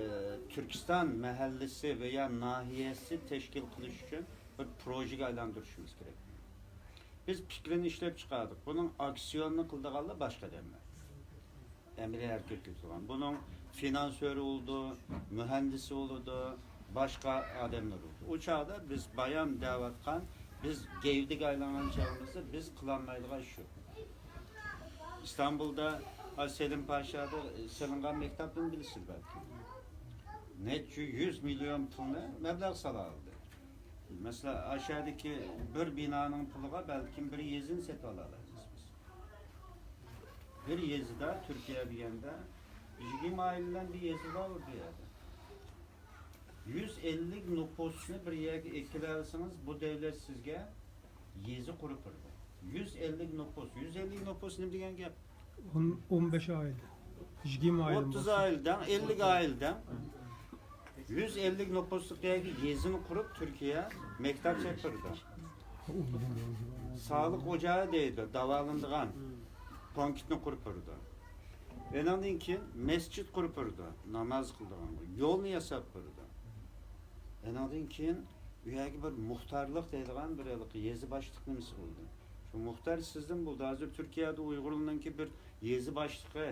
تۈركىستان مەھەللىسى ۋە يا ناھىيەسى تەشكىل قىلىش ئۈچۈن بىر پروژىگە ئايلاندۇرۇشىمىز كېرەك. بىز پىكرىنى ئىشلەپ چىقاردۇق. بۇنىڭ ئاكسىيونىنى قىلىدىغانلار باشقا ئادەملەر. ئەمەلىي ھەرىكەتكە ئۆتىدىغان. بۇنىڭ فىنانسيورى بولىدۇ، مۇھەندىسى بولىدۇ، باشقا ئادەملەر بولىدۇ. ئۇ چاغدا بىز بايام دەۋاتقان، بىز گەۋدىگە ئايلانغان چاغىمىزدا بىز قىلالمايدىغان ئىش يوق. ئىستانبۇلدا، ھە، سېلىم پاشادا سېلىنغان مەكتەپنى بىلىسىز بەلكىم. نەچچە يۈز مىليون پۇلنى مەبلەغ سالا ئالدى. مەسىلەن، ئاشۇ يەردىكى بىر بىنانىڭ پۇلىغا بەلكىم بىر يېزىنى سېتىۋالالايمىز بىز. بىر يېزىدا، تۈركىيە دېگەندە، يىگىرمە ئائىلىدىن بىر يېزا بار بۇ يەردە. يۈز ئەللىك نوپۇسنى بىر يەرگە ئەكىلەلىسىڭىز، بۇ دەۋلەت سىزگە يېزا قۇرۇپ بېرىدۇ. يۈز ئەللىك نوپۇس. يۈز ئەللىك نوپۇس نېمە دېگەن گەپ؟ ئون، ئون بەش ئائىلە. يىگىرمە ئائىلە. ئوتتۇز ئائىلىدىن، ئەللىك ئائىلىدىن. يۈز ئەللىك نوپۇسلۇق يەرگە يېزىنى قۇرۇپ، تۈركىيە مەكتەپ سېلىپ بېرىدۇ. ساغلىق ئوجاغى دەيدۇ، داۋالىنىدىغان پونكىتنى قۇرۇپ بېرىدۇ. ئېنىڭدىن كېيىن مەسچىت قۇرۇپ بېرىدۇ، ناماز قىلىدىغان يولنى ياساپ بېرىدۇ. ئېنىڭدىن كېيىن ئۇ يەرگە بىر مۇختارلىق دەيدىغان بىر ھېلىقى يېزا باشلىق نېمىسى بولدى. شۇ مۇختار سىزدىن بولدى. ھازىر تۈركىيەدە ئۇيغۇرنىڭكى بىر يېزا باشلىقى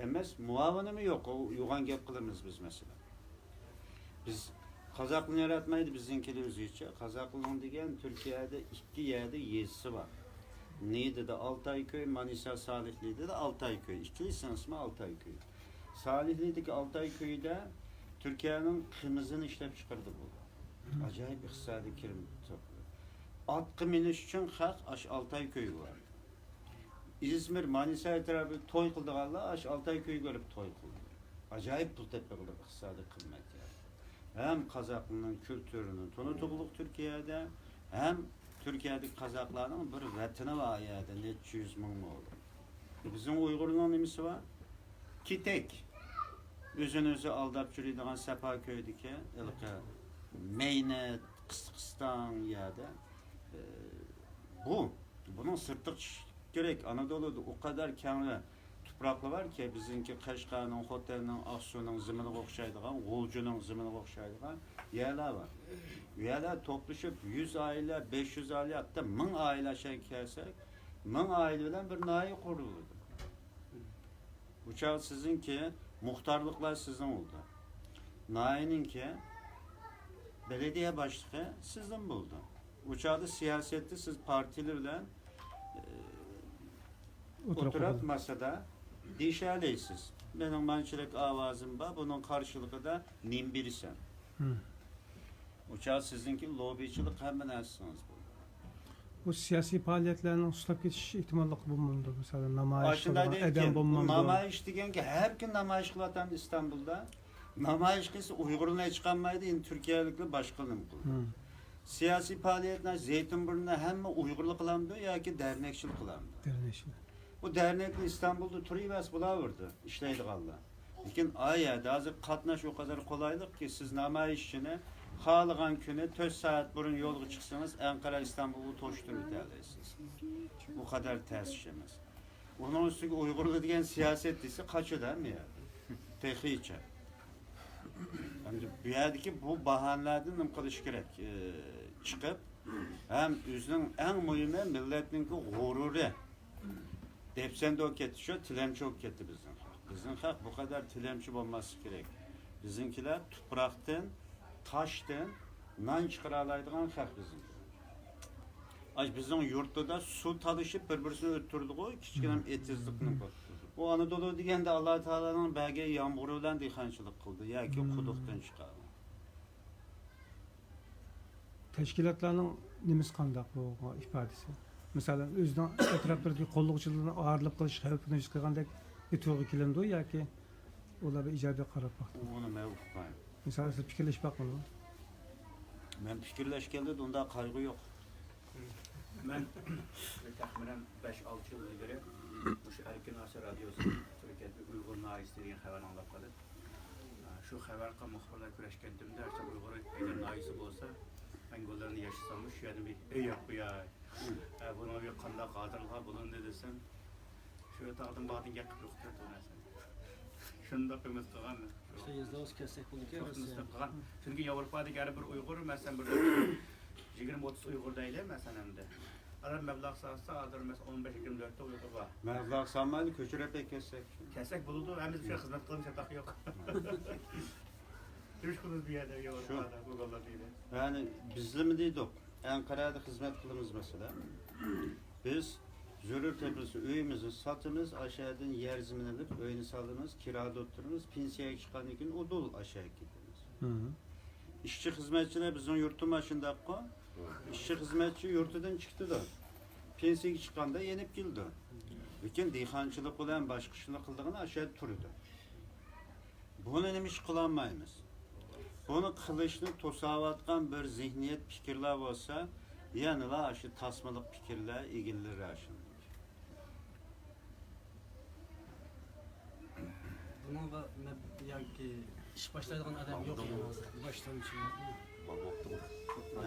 ئەمەس، مۇئاۋىنىمۇ يوق. ئۇ يوغان گەپ قىلىمىز بىز، مەسىلەن. بىز قازاقلىنى ياراتمايدۇ بىزنىڭكىلەر ئۆزىچە. قازاقلىنىڭ دېگەن تۈركىيەدە ئىككى يەردە يېزىسى بار. نىيىدىدە ئالتاي كۆي، مانىسا سالىھلىدىدە ئالتاي كۆي. ئىككىلىسىنىڭ ئىسمى ئالتاي كۆي. سالىھلىدىكى ئالتاي كۆيىدە تۈركىيەنىڭ قىمىزىنى ئىشلەپ چىقىرىدۇ بۇ. ئاجايىپ ئىقتىسادىي كىرىم توپلىدى. ئاتقا مىنىش ئۈچۈن خەق ئاشۇ ئالتاي كۆيگە بارىدۇ. ئىزمىر، مانىسا ئەتراپىدا توي قىلىدىغانلار ئاشۇ ئالتاي كۆيگە بېرىپ توي قىلىدۇ. ئاجايىپ پۇل تېپىدىغان ئىقتىسادىي قىممەت يەر. ھەم قازاقلارنىڭ كۈلتۈرىنى تونۇتۇقلۇق تۈركىيەدە، ھەم تۈركىيەدىكى قازاقلارنىڭ بىر ۋەتىنى بار يەردە، نەچچە يۈز مىڭ مو. بىزنىڭ ئۇيغۇرنىڭ نېمىسى بار؟ كېتەك. ئۆزىنى ئۆزى ئالداپ يۈرىدىغان سەپا كۆيدىكى ھېلىقى مەينەت، قىستاڭ يەردە. ئى، بۇ، بۇنىڭ سىرتىغا چىقىش كېرەك. ئانادولۇدا ئۇ قەدەر كەڭرى تۇپراقلار باركى، بىزنىڭكى قەشقەرنىڭ، خوتەننىڭ، ئاقسۇنىڭ زېمىنىغا ئوخشايدىغان، غۇلجىنىڭ زېمىنىغا ئوخشايدىغان يەرلەر بار. ئۇ يەرلەر توپلىشىپ يۈز ئائىلە، بەش يۈز ئائىلە، ھەتتا مىڭ ئائىلە ئاشان كەلسەك، مىڭ ئائىلە بىلەن بىر ناھىيە قۇرۇلىدۇ. ئۇ چاغ سىزنىڭكى مۇختارلىقلار سىزنىڭ بولىدۇ. ناھىيەنىڭكى بەلەدىيە باشلىقى سىزنىڭ بولىدۇ. ئۇ چاغدا سىياسەتتە سىز پارتىيىلەر بىلەن، ئى، ئوتتۇرا ئوتتۇرا قويۇلىدۇ. ماسىدا دېيىشەلەيسىز. مېنىڭ مانچىلىك ئاۋازىم بار، بۇنىڭ قارشىلىقىدا نېمە بېرىسەن؟ ھىم. ئۇ چاغ سىزنىڭكى لوببىچىلىق ھەممە نەرسىڭىز بولىدۇ. بۇ سىياسىي پائالىيەتلەرنىڭ سۇسلاپ كېتىش ئېھتىماللىقى بولمامدۇ؟ مىسالەن، نامايىش ئاشۇنداق قىلىدىغان دەيدىكى، ئادەم بۇ بولمامدۇ؟ نامايىش دېگەنگە ھەر كۈن نامايىش قىلىۋاتامدۇ ئىستانبۇلدا؟ نامايىش قىلسا ئۇيغۇرنى ھېچقانمايدۇ، ئېندى تۈركىيەلىكلەر باشقا نېمە قىلىدۇ؟ ھىم. سىياسىي پائالىيەتنى زەيتۇنبۇرنىدا ھەممە ئۇيغۇرلار قىلامدۇ ياكى دەرنەكچىلەر قىلامدۇ؟ دەرنەكچىلەر. بۇ دەرنەكلەر ئىستانبۇلدا تۇرۇۋەرسە بولاۋېرىدۇ، ئىشلەيدىغانلار. لېكىن ئاي يەردە ھازىر قاتناش ئۇ قەدەر قولايلىقكى، سىز نامايىشچىنى خالىغان كۈنى تۆت سائەت بۇرۇن يولغا چىقسىڭىز، ئەنقەرە ئىستانبۇلغا توشتۇرۇۋېتەلەيسىز. ئۇ قەدەر تەس ئىش ئەمەس. ئۇنىڭ ئۈستىگە ئۇيغۇرلار دېگەن سىياسەت دېسە قاچىدۇ ھەممە يەردە. تېخىچە. ئەمدى بۇ يەردىكى بۇ باھانىلەردىن نېمە قىلىش كېرەك؟ ئى، چىقىپ، ھەم ئۆزىنىڭ ئەڭ مۇھىمى مىللەتنىڭكى غۇرۇرى. دەپسەندە بولۇپ كەتتى، شۇ تىلەمچى بولۇپ كەتتى بىزنىڭ خەق. بىزنىڭ خەق بۇ قەدەر تىلەمچى بولماسلىقى كېرەك. بىزنىڭكىلەر تۇپراقتىن، تاشتىن نان چىقىرالايدىغان خەق بىزنىڭكى. ئاي، بىزنىڭ يۇرتىدا سۇ تالىشىپ بىر-بىرسىنى ئۆلتۈردىغۇ، كىچىككىنە ئېتىزلىقنى. بۇ ئانادولۇ دېگەندە ئاللا تائالانىڭ بەرگەن يامغۇرى بىلەن دېھقانچىلىق قىلدى ياكى قۇدۇقتىن چىقاردى. تەشكىلاتلارنىڭ نېمىسى قانداق بۇ ئىپادىسى؟ مىسالەن، ئۆزىنىڭ ئەتراپلىرىدىكى قوللىغۇچىلىرىنى ئايرىلىپ قېلىش خەۋپىنى ھېس قىلغاندەك بىر تۇيغۇ كېلەمدۇ ياكى ئۇلار بىر ئىجابىي قاراپ باقتى؟ ئۇنى مەن ئۇقمايمەن. مىسالەن، سىز پىكىرلىشىپ باققىنىمۇ؟ مەن پىكىرلەشكەندە ئۇنداق قايغۇ يوق. مەن تەخمىنەن بەش-ئالتە يىل ئىلگىرى مۇشۇ ئەركىن ئاسىيا رادىيوسى تۈركىيەدىكى ئۇيغۇر ناھىيەسى دېگەن خەۋەرنى ئاڭلاپ قالدىم. شۇ شۇ خەۋەر قىلغان مۇخبىرلار كۆرۈشكەندىمدە، شۇ ئۇيغۇر ئەگەر ناھىيەسى بولسا، مەن گۈللەرنى ياشىساممۇ، شۇ يەردىن بىر ئۆي ئېلىپ قوياي. ھە، بۇنىڭغا بىر قانداق خاتىرىلەر بولۇندى دېسەم، شۇ تاغدىن باغدىن گەپ قىلىپ يوقىتىۋەتتى ئۇ نەرسىنى. شۇنداق ئۈمىد قىلغان مەن. شۇ يېزىلىۋالسا كەلسەك بولىدىكەن، شۇ روسىيە. ئۈمىد قىلغان. چۈنكى ياۋروپادىكى ھەر بىر ئۇيغۇر، مەسىلەن، بىر يىگىرمە ئوتتۇز ئۇيغۇر دەيلى، مەسىلەن، ئەمدى. ئاران مەبلەغ سالسا، ھازىر مەسىلەن، ئون بەش يىگىرمە دۆلەتتە ئۇيغۇر بار. مەبلەغ سالمايلى، كۆچۈرۈپ ئەكەتسەك. كەلسەك بولىدۇ، ھەممىسى شۇ خىزمەت قىلىمىز، چاتاق يوق. تۇرۇش قىلىمىز بۇ يەردە، شۇ. ياۋروپادا، گوگولدا دەيلى. يەنى بىزلىمۇ دېدۇق، ئەنقەرەدە خىزمەت قىلىمىز مەسىلەن. بىز زۆرۈر تېپىلسا ئۆيىمىزنى ساتىمىز، ئاشۇ يەردىن يەر زېمىن ئېلىپ ئۆينى سالىمىز، كىرادا ئولتۇرىمىز، پېنسىيەگە چىققاندىن كېيىن ئۇدۇل ئاشۇ يەرگە كېتىمىز. مم. ئىشچى خىزمەتچىلەر بىزنىڭ يۇرتتا ماشۇنداققۇ. ئىشچى خىزمەتچى يۇرتىدىن چىقىدۇ. پېنسىيەگە چىققاندا يېنىپ كېلىدۇ. لېكىن دېھقانچىلىق بىلەن باشقا ئىشلار قىلىدىغىنى ئاشۇ يەردە تۇرىدۇ. بۇنى نېمە ئىش قىلالمايمىز؟ بۇنى قىلىشنى توساۋاتقان بىر زېھنىيەت، پىكىرلەر بولسا، يەنىلا ئاشۇ تاسمىلىق پىكىرلەر ئىگىلىرى ئاشۇ. بۇنىڭغا مەب-، ياكى ئىش باشلايدىغان ئادەم يوق يەنى ھازىر. باشلامچى.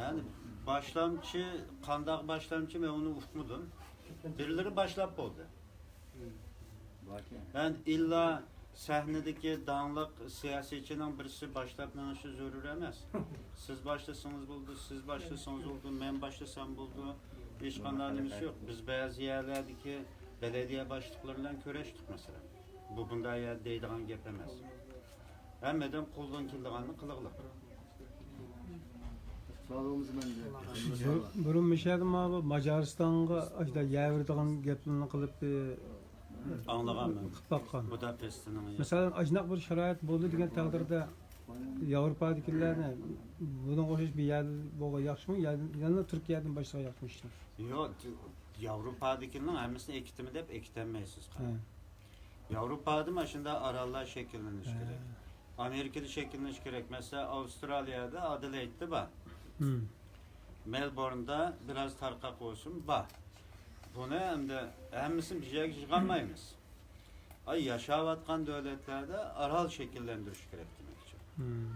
يەنى باشلامچى، قانداق باشلامچى، مەن ئۇنى ئۇقمىدىم. بىرلىرى باشلاپ بولدى. مم. يەنى ئىللا سەھنىدىكى داڭلىق سىياسىيچىنىڭ بىرسى باشلاپ مېڭىشى زۆرۈر ئەمەس. سىز باشلىسىڭىز بولىدۇ، سىز باشلىسىڭىز بولىدۇ، مەن باشلىسام بولىدۇ. ھېچقانداق نېمىسى يوق. بىز بەزى يەرلەردىكى بەلەدىيە باشلىقلىرى بىلەن كۆرۈشتۇق، مەسىلەن. بۇ بۇنداق يەر دەيدىغان گەپ ئەمەس. ھەممىدىن قولدىن كېلىدىغاننى قىلغىلى. سوئالىڭىز مەندە. بۇ-، بۇرۇن مىشەدە ماۋۇ ماجارىستانغا ئاشۇنداق يەۋېرىدىغان گەپلەرنى قىلىپ، ئاڭلىغانمەن. قىلىپ باققان. بۇداپېستنىڭ. مەسىلەن، ئاشۇنداق بىر شارائىت بولدى دېگەن تەقدىردە، ياۋروپادىكىلەرنى بۇنىڭغا ئوخشاش بىر يەردە بولغان ياخشىمۇ؟ يا-، يەنىلا تۈركىيەدىن باشلىغان ياخشىمۇ ئىشنى؟ ياق، ياۋروپادىكىنىڭ ھەممىسىنى ئەكېتىمەن دەپ ئەكېتەلمەيسىز. ھە. ياۋروپادا مانا شۇنداق ئاراللار شەكىللىنىشى كېرەك. ھە. ئامېرىكىدا شەكىللىنىشى كېرەك. مەسىلەن، ئاۋسترالىيەدە ئادېلېيدتا بار. ھىم. مېلبورندا بىراز تارقاق بولسىمۇ بار. بۇنى ئەمدى ھەممىسىنى بىر يەرگە يىغالمايمىز. ئاي، ياشاۋاتقان دۆلەتلەردە ئارال شەكىللەندۈرۈش كېرەك دېمەكچى. ھىم.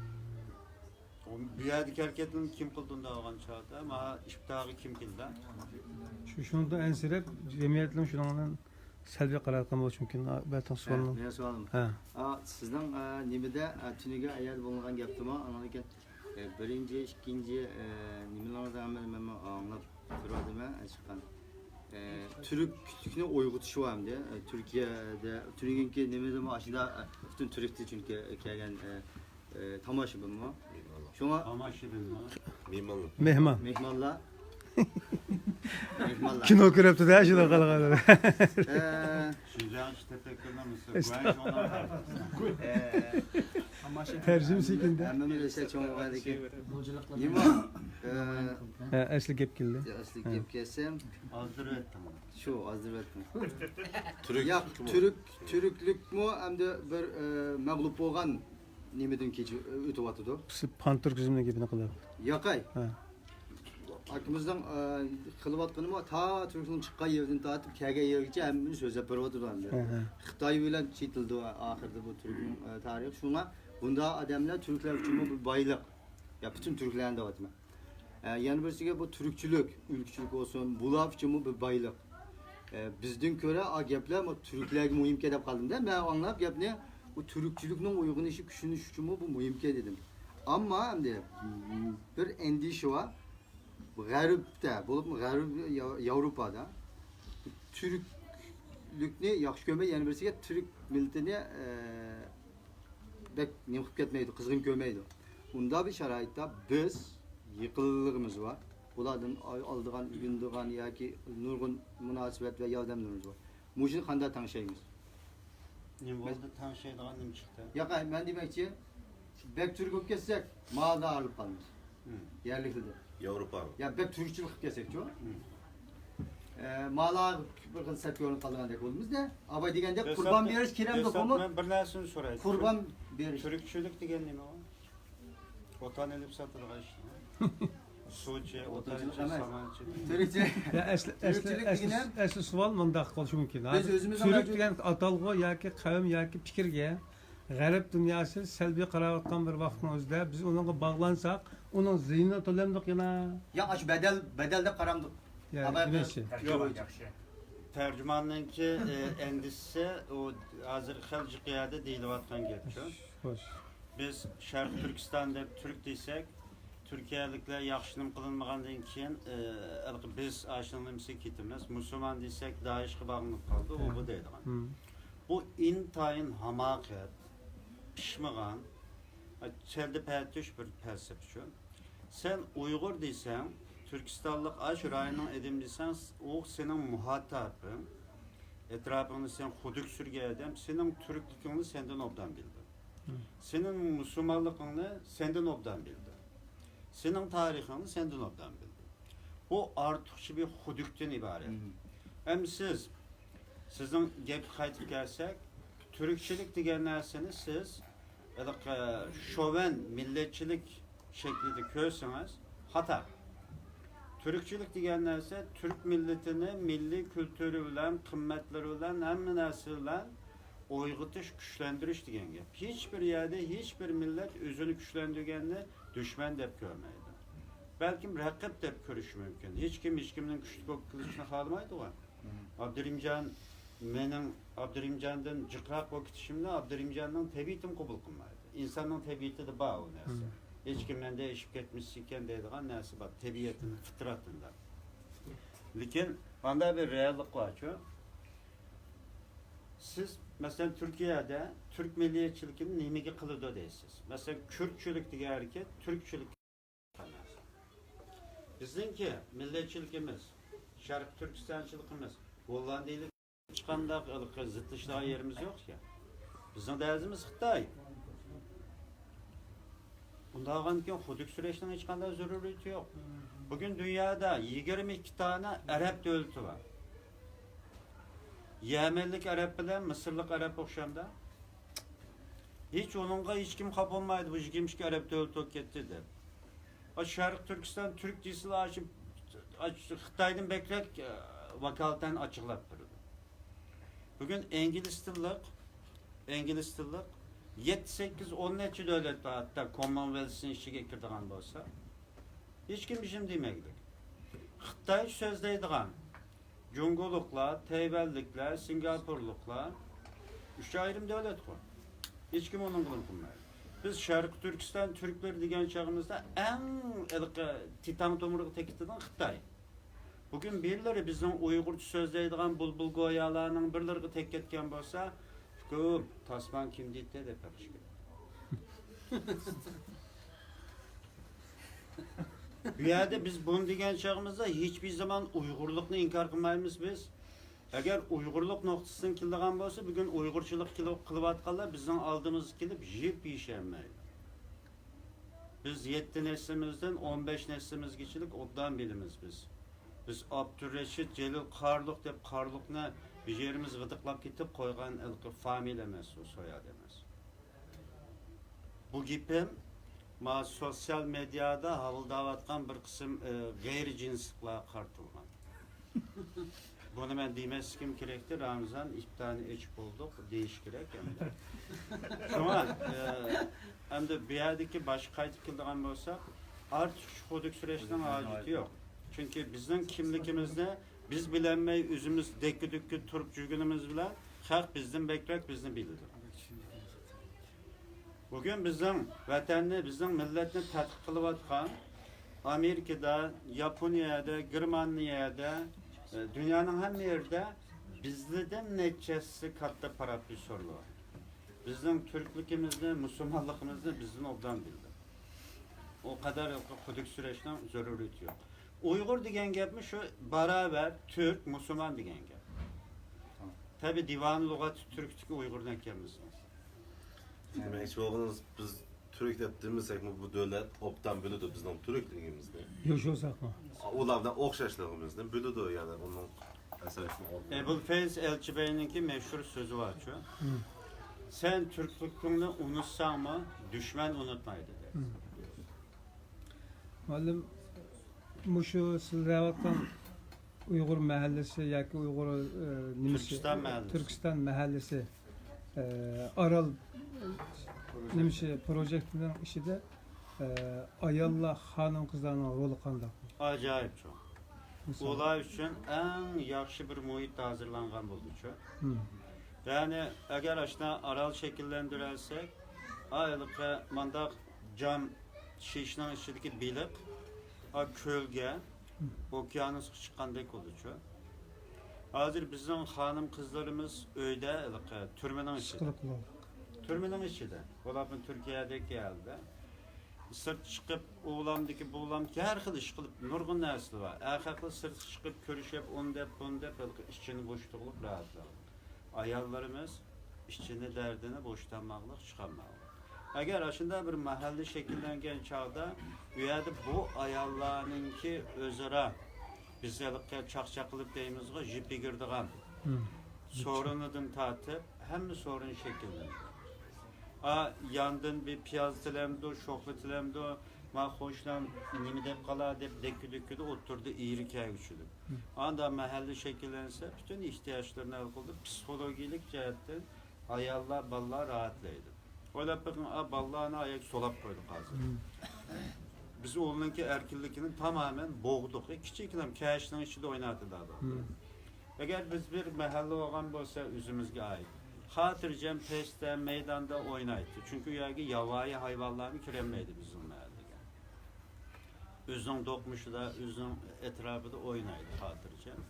بۇ يەردىكى ھەرىكەتنى كىم قىلدى ئۇنداق بولغان چاغدا؟ مانا ئىپتارغا كىم كېلدى؟ شۇ، شۇنىڭدىن ئەنسىرەپ، جەمئىيەتنىڭ شۇنىڭ بىلەن سەلبىي قارايدىغان بولۇشى مۇمكىن. ئا، بەتىڭ ھە، سوئالنىڭ. مېنىڭ سوئالىم. ھە. ئا، سىزنىڭ، ئا، نېمىدە، ئا، تۈنۈگۈن ئايەردە بولۇنغان گەپتىمۇ، ئاندىن كېيىن، ئە، بىرىنچى، ئىككىنچى، ئە، نېمىلىرىڭىز ھەممىنى مەنمۇ ئاڭلاپ تۇرۇۋاتىمەن، ئە، چىققان. ئە، تۈركلۈكنى ئويغىتىش بار ئەمدى. ئە، تۈركىيەدە تۈنۈگۈنكى نېمىدىمۇ ئاشۇنداق، ئە، پۈتۈن تۈركتە چۈنكى كەلگەن، ئە، ئە، تاماشىبىنمۇ. شۇڭا تاماشىبىنمۇ؟ مېھمانلار. مېھمان. مېھمانلار. مېھمانلار. كىنو كۆرۈپتۇ-دە، شۇنداق قالغان. ئە، شىنجاڭ ئىش تەپەككۇرىنىڭ مىسرى. ئەس-، گۇەنچ ئوڭلار. ئە، تەرجىمىسى كىمدە؟ ھەممىمىز ئەسلى چوڭ بولغاندىكىن. نېمە؟ ئە، ھە، ئەسلى گەپ كەلدى. ئەسلى ھە. گەپ كەلسە. ئازدۇرۇۋەتتىڭ. شۇ، ئازدۇرۇۋەتتىڭ. تۈرك. ياق، تۈرك، تۈركلۈكمۇ ئەمدى بىر، ئە، مەغلۇپ بولغان نېمىدىن كېچىپ ئۆتۈۋاتىدۇ. سىز پانتۈركىزمنىڭ گېپىنى قىلىپ. ياقەي. ھە. ئاكىمىزنىڭ، ئە، قىلىۋاتقىنىمۇ تا تۈركنىڭ چىققان يېرىدىن تارتىپ كەلگەن يېرىگىچە ھەممىنى سۆزلەپ بېرىۋاتىدۇ ئەمدى. ھە، ھە. خىتاي بىلەن چېتىلدى ئاخىرىدا بۇ تۈركنىڭ، ئە، تارىخى. شۇڭا بۇنداق ئادەملەر تۈركلەر ئۈچۈنمۇ بىر بايلىق. يا پۈتۈن تۈركلەرنى دەۋاتىمەن. ئە، يەنە بىرسىگە بۇ تۈركچىلىك، ئۆلكىچىلىك بولسۇن، بۇلار ئۈچۈنمۇ بىر بايلىق. ئە، بىزدىن كۆرە ئا گەپلەر بۇ تۈركلەرگە مۇھىمكەن دەپ قالدىم-دە، مەن ئاڭلاپ گەپنى، بۇ تۈركچىلىكنىڭ ئويغىنىشى، كۈچىنىشى ئۈچۈنمۇ بۇ مۇھىمكەن دېدىم. ئەمما ئەمدى بىر ئەندىشە بار. غەربتە، بولۇپمۇ غەرب يا-، ياۋروپادا تۈركلۈكنى ياخشى كۆرمەيدۇ، يەنە بىرسىگە تۈرك مىللىتىنى، ئە، بەك نېمە قىلىپ كەتمەيدۇ، قىزغىن كۆرمەيدۇ. ئۇنداق بىر شارائىتتا بىز يېقىنلىقىمىز بار. بۇلاردىن ئال-، ئالىدىغان، ئۆگىنىدىغان ياكى نۇرغۇن مۇناسىۋەت ۋە ياردەملىرىمىز بار. مۇشۇنى قانداق تەڭشەيمىز؟ نېمە بولدى؟ تەڭشەيدىغان نېمە چىقتى؟ ياق، مەن دېمەكچى، بەك تۈرك بولۇپ كەتسەك، مادا ئايرىلىپ قالىمىز. مم. يەرلىكلەردە. ياۋروپا. يا بەك تۈركچىلىك قىلىپ كەتسەكچۇ؟ مم. ئە، مالا بىر خىل سەپكە ئورۇن قالىدىغاندەك بولىمىز-دە. ئاباي دېگەندەك قۇربان بېرىش كېرەك دوقۇمۇ؟ مەن بىر نەرسىنى سوراي. قۇربان بېرىش. تۈركچىلىك دېگەن نېمە ئۇ؟ ۋاتان ئېلىپ ساتىدىغان ئىش. سۇچى، ئوتانچى، ئەمەس. سامانچى. تۈركچە. يا، ئەسلى، ئەسلى، تۈركچىلىك ئەسلى، دېگىنى ئەسلى سوئال مۇنداق بولۇشى مۇمكىن. بىز ھازىر ئۆزىمىزنىڭ تۈرك دېگەن ئاتالغۇ ياكى قەۋم ياكى پىكىرگە غەرب دۇنياسى سەلبىي قاراۋاتقان بىر ۋاقىتنىڭ ئۆزىدە بىز ئۇنىڭغا باغلانساق، ئۇنىڭ زىيىنىنى تۆلەمدۇق يەنە. يا ئاشۇ بەدەل، بەدەل دەپ قارامدۇق. يا، ئەمما نېمە بىر ئىشى؟ تەرجىمە ياخشى. ياخشى. تەرجىماننىڭكى، ئە، ئەندىشىسى ئۇ ھازىر خېلى جىق يەردە دېيىلىۋاتقان گەپ شۇ. خوش. بىز شەرقىي تۈركىستان دەپ تۈرك دېسەك، تۈركىيەلىكلەر ياخشى نېمە قىلىنمىغاندىن كېيىن، ئە، ھېلىقى بىز ئاشۇنىڭ نېمىسىگە كېتىمىز. مۇسۇلمان دېسەك، دائىشقا باغلىنىپ قالدى، ئۇ بۇ دەيدىغان. مم. بۇ ئىنتايىن ھاماقەت، پىشمىغان، چەلدە پەتۈش بىر پەلسەپە شۇ. سەن ئۇيغۇر دېسەڭ، تۈركىستانلىق ئاشۇ رايوننىڭ ئادىمى دېسەڭ، ئۇ سېنىڭ مۇھاتاپىڭ، ئەتراپىڭدا سەن خۇدۈك سۈرگەن ئادەم سېنىڭ تۈركلۈكۈڭنى سەندىن ئوبدان بىلىدۇ. مم. سېنىڭ مۇسۇلمانلىقىڭنى سەندىن ئوبدان بىلىدۇ. سېنىڭ تارىخىڭنى سەندىن ئوبدان بىلىدۇ. بۇ ئارتۇقچە بىر خۇدۈكتىن ئىبارەت. مم. ئەمدى سىز، سىزنىڭ گەپكە قايتىپ كەلسەك، تۈركچىلىك دېگەن نەرسىنى سىز ھېلىقى شوۋېن مىللەتچىلىك شەكلىدە كۆرسىڭىز، خاتا. تۈركچىلىك دېگەن نەرسە تۈرك مىللىتىنى، مىللىي كۈلتۈرى بىلەن، قىممەتلىرى بىلەن، ھەممە نەرسە بىلەن ئويغىتىش، كۈچلەندۈرۈش دېگەن گەپ. ھېچبىر يەردە ھېچبىر مىللەت ئۆزىنى كۈچلەندۈرگەننى دۈشمەن دەپ كۆرمەيدۇ. بەلكىم رەقىب دەپ كۆرۈشى مۇمكىن. ھېچكىم ھېچكىمنىڭ كۈچلۈك بولۇپ قېلىشىنى خالىمايدىغۇ. مم. ئابدۇرېھىمجان، مېنىڭ ئابدۇرېھىمجاندىن جىقراق بولۇپ كېتىشىمنى ئابدۇرېھىمجاننىڭ تەبىئىتىمۇ قوبۇل قىلمايدۇ. ئىنساننىڭ تەبىئىتىدە بار ئۇ نەرسە. مم. ھېچكىم مەندىن ئېشىپ كەتمىسىكەن دەيدىغان نەرسە بار، تەبىئەتتىن، فىترەتتىن. لېكىن مانداق بىر رېئاللىق بارچۇ. سىز، مەسىلەن، تۈركىيەدە تۈرك مىللىيەتچىلىكىنى نېمىگە قىلىدۇ دەيسىز؟ مەسىلەن، كۈردچىلىك دېگەن ھەرىكەت تۈركچىلىك ئەمەس. بىزنىڭكى مىللەتچىلىكىمىز، شەرقىي تۈركىستانچىلىقىمىز، گوللاندىيىلىك ھېچقانداق ھېلىقى زىتلىشىدىغان يېرىمىز يوق ئىكەن. بىزنىڭ دەرىزىمىز خىتاي. ئۇنداق بولغاندىكىن خۇدۈك سۈرۈشنىڭ ھېچقانداق زۆرۈرىيىتى يوق. بۈگۈن دۇنيادا يىگىرمە ئىككى دانە ئەرەب دۆلىتى بار. يەمەنلىك ئەرەب بىلەن مىسىرلىق ئەرەب ئوخشامدا؟ ھېچ ئۇنىڭغا ھېچكىم خاپا بولمايدۇ، بۇ يىگىرمە ئىككى ئەرەب دۆلىتى بولۇپ كەتتى دەپ. ئا، شەرقىي تۈركىستان تۈرك دېسىلا، ئاشۇ، ئاشۇ خىتايدىن بەكرەك، ئە، ۋاكالىتەن ئاچچىقلاپ تۇرىدۇ. بۈگۈن ئىنگلىز تىللىق، ئىنگلىز تىللىق يەتتە، سەككىز، ئون نەچچە دۆلەت بار، ھەتتا كوممونۋېلسنىڭ ئىچىگە كىرىدىغان بولسا، ھېچكىم بىر نېمە دېمەيدۇ. خىتايچە سۆزلەيدىغان جۇڭگولۇقلار، تەيۋەنلىكلەر، سىنگاپورلۇقلار ئۈچ ئايرىم دۆلەتقۇ. ھېچكىم ئۇنىڭغا نېمە قىلمايدۇ. بىز شەرقىي تۈركىستان تۈركلىرى دېگەن چېغىمىزدا ئەڭ ھېلىقى تىتان تومۇرىغا تېگىدىغان خىتاي. بۈگۈن بىرلىرى بىزنىڭ ئۇيغۇرچە سۆزلەيدىغان بۇلبۇل گويالارنىڭ بىرلىرىگە تەگكەتكەن بولسا، ئۇكام، تاسمان كىم دېيىتتى دەپ بېقىش كېرەك. بۇ يەردە بىز بۇنى دېگەن چېغىمىزدا ھېچبىر زامان ئۇيغۇرلۇقنى ئىنكار قىلمايمىز بىز. ئەگەر ئۇيغۇرلۇق نۇقتىسىدىن كېلىدىغان بولسا، بۈگۈن ئۇيغۇرچىلىق قىلىپ، قىلىۋاتقانلار بىزنىڭ ئالدىمىزغا كېلىپ يىپ يېيىشەلمەيدۇ. بىز يەتتە نەسلىمىزدىن، ئون بەش نەسلىمىزگىچىلىك ئوبدان بىلىمىز بىز. بىز ئابدۇرېشىت، جېلىل قارلۇق دەپ قارلۇقنى بىر يېرىمىز غىدىقلاپ كېتىپ قويغان ھېلىقى فامىلە ئەمەس، ئۇ سوياد ئەمەس. بۇ گېپىم ما سوتسىيال مېدىيادا ھاۋىلداۋاتقان بىر قىسىم، ئى، غەيرىي جىنسلىقلارغا قارىتىلغان. بۇنى مەن دېمەسلىكىم كېرەكتى، رامىزان، ئىپتارنى ئېچىپ بولدۇق، دېيىش كېرەك ئەمدى. شۇڭا، ئى، ئەمدى بۇ يەردىكى باشقا قايتىپ كېلىدىغان بولساق، ئارتۇقچە خۇدۈك سۈرۈشنىڭ ھاجىتى يوق. چۈنكى بىزنىڭ كىملىكىمىزنى بىز بىلەلمەي، ئۆزىمىز دەككە-دۈككە تۇرۇپ يۈرگىنىمىز بىلەن خەق بىزدىن بەكرەك بىزنى بىلىدۇ. بۈگۈن بىزنىڭ ۋەتەننى، بىزنىڭ مىللەتنى تەتقىق قىلىۋاتقان ئامېرىكىدا، ياپونىيەدە، گېرمانىيەدە، ئە، دۇنيانىڭ ھەممە يېرىدە بىزلىدىن نەچچە ھەسسە كاتتا پروفېسسورلار بىزنىڭ تۈركلۈكىمىزنى، مۇسۇلمانلىقىمىزنى بىزدىن ئوبدان بىلىدۇ. ئۇ قەدەر خۇدۈك سۈرۈشنىڭ زۆرۈرىيىتى يوق. ئۇيغۇر دېگەن گەپمۇ شۇ باراۋەر تۈرك، مۇسۇلمان دېگەن گەپ. تەبىئىي دىۋانۇ لۇغەتى تۈركتىكى ئۇيغۇرنى ئەكەلمىسىڭىز. دېمەكچى بولغىنىڭىز، بىز تۈرك دەپ دېمىسەكمۇ، بۇ دۆلەت ئوبدان بىلىدۇ بىزنىڭ تۈركلۈكىمىزنى. يوشۇرساقمۇ؟ ئۇلار بىلەن ئوخشاشلىقىمىزنى بىلىدۇ، يەنى ئۇنىڭ ئەسەرلىكىنى ئوقۇپ. ئەبۇل فەيز ئەلچىبەينىڭكى مەشھۇر سۆزى بارچۇ، مم. سەن تۈركلۈكۈڭنى ئۇنتۇساڭمۇ، دۈشمەن ئۇنتۇمايدۇ دەيدۇ. مم. مۇئەللىم، مۇشۇ سىلەر دەۋاتقان ئۇيغۇر مەھەللىسى ياكى ئۇيغۇر، ئى، نېمىسى، تۈركىستان مەھەللىسى. تۈركىستان مەھەللىسى. ئارال نېمىشى پروژېكتىنىڭ ئىچىدە ئاياللار، خانىم-قىزلارنىڭ رولى قانداق؟ ئاجايىپ چوڭ. مىسال. ئۇلار ئۈچۈن ئەڭ ياخشى بىر مۇھىت ھازىرلانغان بولدىچۇ. مم. يەنى ئەگەر ئاشۇنداق ئارال شەكىللەندۈرەلسەك، ھېلىقى مانداق جام شىشنىڭ ئىچىدىكى بېلىق، ھا، كۆلگە، ئوكيانۇسقا چىققاندەك بولدىچۇ. ھازىر بىزنىڭ خانىم-قىزلىرىمىز ئۆيدە، ھېلىقى تۈرمىنىڭ ئىچىدە. ئىشقىلىپ بولىدۇ. تۈرمىنىڭ ئىچىدە. بولۇپمۇ تۈركىيەدىكى ھالدا. سىرت چىقىپ، ئۇلامدىكى، بۇلامدىكى ھەر خىل ئىش قىلىپ، نۇرغۇن نەرسىلەر بار. ئەخەقلەر سىرتقا چىقىپ كۆرۈشۈپ، ئۇنى دەپ، بۇنى دەپ، ھېلىقى ئىچىنى بوشىتىغلىق راھەتلەنگەن. ئاياللىرىمىز ئىچىنى، دەردىنى بوشىتالماقلىق، چىقارماقلىق. ئەگەر ئاشۇنداق بىر مەھەللە شەكىللەنگەن چاغدا، ئۇ يەردە بۇ ئاياللارنىڭكى ئۆزئارا، بىز ھېلىقى چاقچاق قىلىپ دەيمىزغۇ، يىپ يېگىرىدىغان مم. سورۇنىدىن تارتىپ، ھەممە سورۇن شەكىللىنىدۇ. ئا، ياندىن بىر پىياز تىلەمدۇ، شوخلا تىلەمدۇ، ما خوشلام نېمە دەپ قالا دەپ دەككە-دۈككىدە ئوتتۇرىدا ئېرى كەلگۈچىدۇ. مم. ئاندا مەھەللە شەكىللەنسە، پۈتۈن ئېھتىياجلىرىنى ھەل قىلىدۇ. پسىخولوگىيىلىك جەھەتتىن ئاياللار، بالىلار راھەتلەيدۇ. ئويلاپ بېقىڭ، ئا، بالىلارنى ئاياغ سولاپ قويدۇق ھازىر. مم. بىز ئۇنىڭكى ئەركىنلىكىنى تامامەن بوغدۇق. كىچىككىنە كەشنىڭ ئىچىدە ئويناۋاتىدۇ. مم. ئەگەر بىز بىر مەھەللە بولغان بولسا ئۆزىمىزگە ئائىت، خاتىرجەم پەستە مەيداندا ئوينايتتى. چۈنكى ئۇ يەرگە ياۋايى ھايۋانلارمۇ كىرەلمەيدۇ بىزنىڭ مەھەللىگە. ئۆزىنىڭ دوقمۇشىدا، ئۆزىنىڭ ئەتراپىدا ئوينايدۇ خاتىرجەم.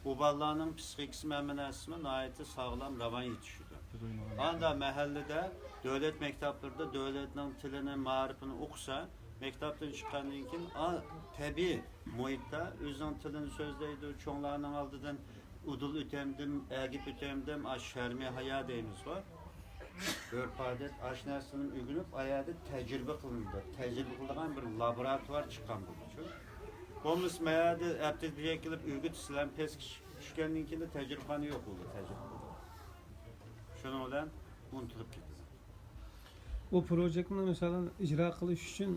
بۇ بالىلارنىڭ پسىخىكىسىمۇ، ھەممە نەرسىسىمۇ ناھايىتى ساغلام، راۋان يېتىشىدۇ. ئاندا مەھەللىدە دۆلەت مەكتەپلىرىدە دۆلەتنىڭ تىلىنى، مائارىپىنى ئوقۇسا، مەكتەپتىن چىققاندىن كېيىن، ئا، تەبىئىي مۇھىتتا ئۆزىنىڭ تىلىنى سۆزلەيدۇ، چوڭلارنىڭ ئالدىدىن ئۇدۇل ئۆتەمدىم، ئەگىپ ئۆتەمدىم، ئا، شەرمى ھايا دەيمىزغۇ. ئۆرپ-ئادەت، ئاشۇ نەرسىلەرنى ئۆگىنىپ، ئايەردە تەجرىبە قىلىنىدۇ. تەجرىبە قىلىدىغان بىر لابوراتوار چىققان بولىدۇ. بولمىسا، مەيەردە ھەپتىدە بىر كېلىپ ئۆگىتىشسىلەر، پەسكە چۈشكەندىن كېيىن تەجرىبىخانا يوق بولىدۇ، تەجرىبە. شۇنىڭ بىلەن ئۇنتۇلۇپ كېتىدۇ. بۇ پروژېكتنى، مىسالەن، ئىجرا قىلىش ئۈچۈن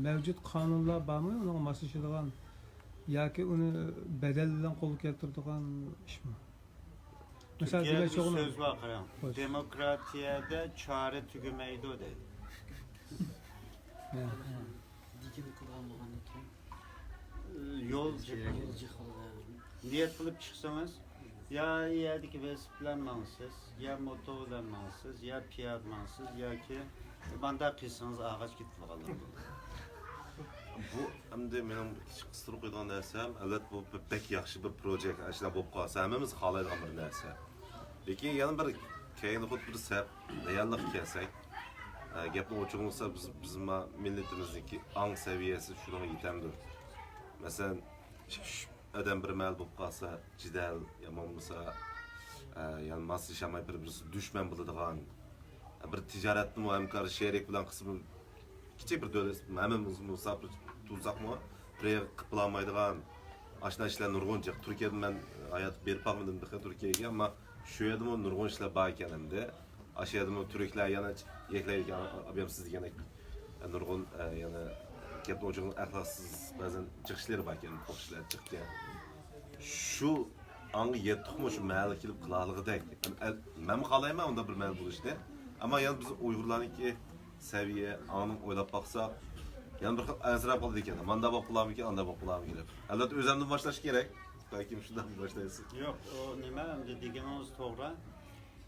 مەۋجۇت قانۇنلار بارمۇ؟ ئۇنىڭغا ماسلىشىدىغان ياكى ئۇنى بەدەل بىلەن قولغا كەلتۈرىدىغان ئىشمۇ؟ مىسال، تۈركىيەدە دېمەكچى بىر بولغىنىم، سۆز بار، قاراڭ. خوش. دېموكراتىيەدە چارە تۈگىمەيدۇ دەيدۇ. ھە. دېگىنى قىلغان بولغاندىن كېيىن يول جىق. يول جىق بولىدۇ. نىيەت قىلىپ چىقسىڭىز، يا يەردىكى ۋېلىسىپىت بىلەن ماڭىسىز، يا موتور بىلەن ماڭىسىز، يا پىيادە ماڭىسىز، ياكى مانداق قىلسىڭىز ئاغاچ كېتىدىغانلار بولىدۇ. بۇ ئەمدى مېنىڭ كىچىك قىستۇرۇپ قويىدىغان نەرسەم، ئەلۋەتتە، بۇ بەك ياخشى بىر پروجېكت، ئاشۇنداق بولۇپ قالسا، ھەممىمىز خالايدىغان بىر نەرسە. لېكىن يەنە بىر كەينى خۇد بىر سەپ رېئاللىققا كەلسەك، ئە، گەپنى ئوچۇق قىلسا، بىز، بىز ما-، مىللىتىمىزنىڭكى ئاڭ سەۋىيەسى شۇنىڭغا يېتەمدۇ؟ مەسىلەن، ئىككى، ئۈچ ئادەم بىر مەھەل بولۇپ قالسا، جېدەل، يا بولمىسا، ئە، يەنى ماسلىشالماي بىر-بىرسى دۈشمەن بولىدىغان، بىر تىجارەتتىمۇ ھەمكار شېرىك بىلەن قىسمى كىچىك بىر دۆلەت، ھەممىمىز مۇساپىر تۇرساقمۇ، بىر يەرگە قىلىپ بولالمايدىغان ئاشۇنداق ئىشلار نۇرغۇن جىق. تۈركىيەدە مەن ھاياتىمدا بېرىپ باقمىدىم تېخى تۈركىيەگە، ئەمما شۇ يەردىمۇ نۇرغۇن ئىشلار بار ئىكەن ئەمدى. ئاشۇ يەردىمۇ تۈركلەر يەنە يەكلەيدىكەن، ئابيامسىز دېگەندەك نۇرغۇن، ئە، يەنە گەپنى ئوچۇق ئەخلاقسىز بەزەن جىق ئىشلىرى بار ئىكەن، قوش ئىشلار جىق ئىكەن. شۇ ئاڭغا يەتتۇقمۇ شۇ مەھەلگە كېلىپ قىلالىغۇدەك؟ ئەل-، مەنمۇ خالايمەن ئۇنداق بىر مەھەل بولۇشنى. ئەمما يەنە بىز ئۇيغۇرلارنىڭكى سەۋىيە، ئاڭنى ئويلاپ باقساق، يەنە بىر خىل ئەنسىرەپ قالىدىكەن. مانداق بولۇپ قالارمىكىن، ئانداق بولۇپ قالارمىكىن دەپ. ئەلۋەتتە، ئۆزەمدىن باشلاش كېرەك. بەلكىم شۇنداق باشلايسىز. يوق، ئۇ نېمە، ئەمدى دېگىنىڭىز توغرا.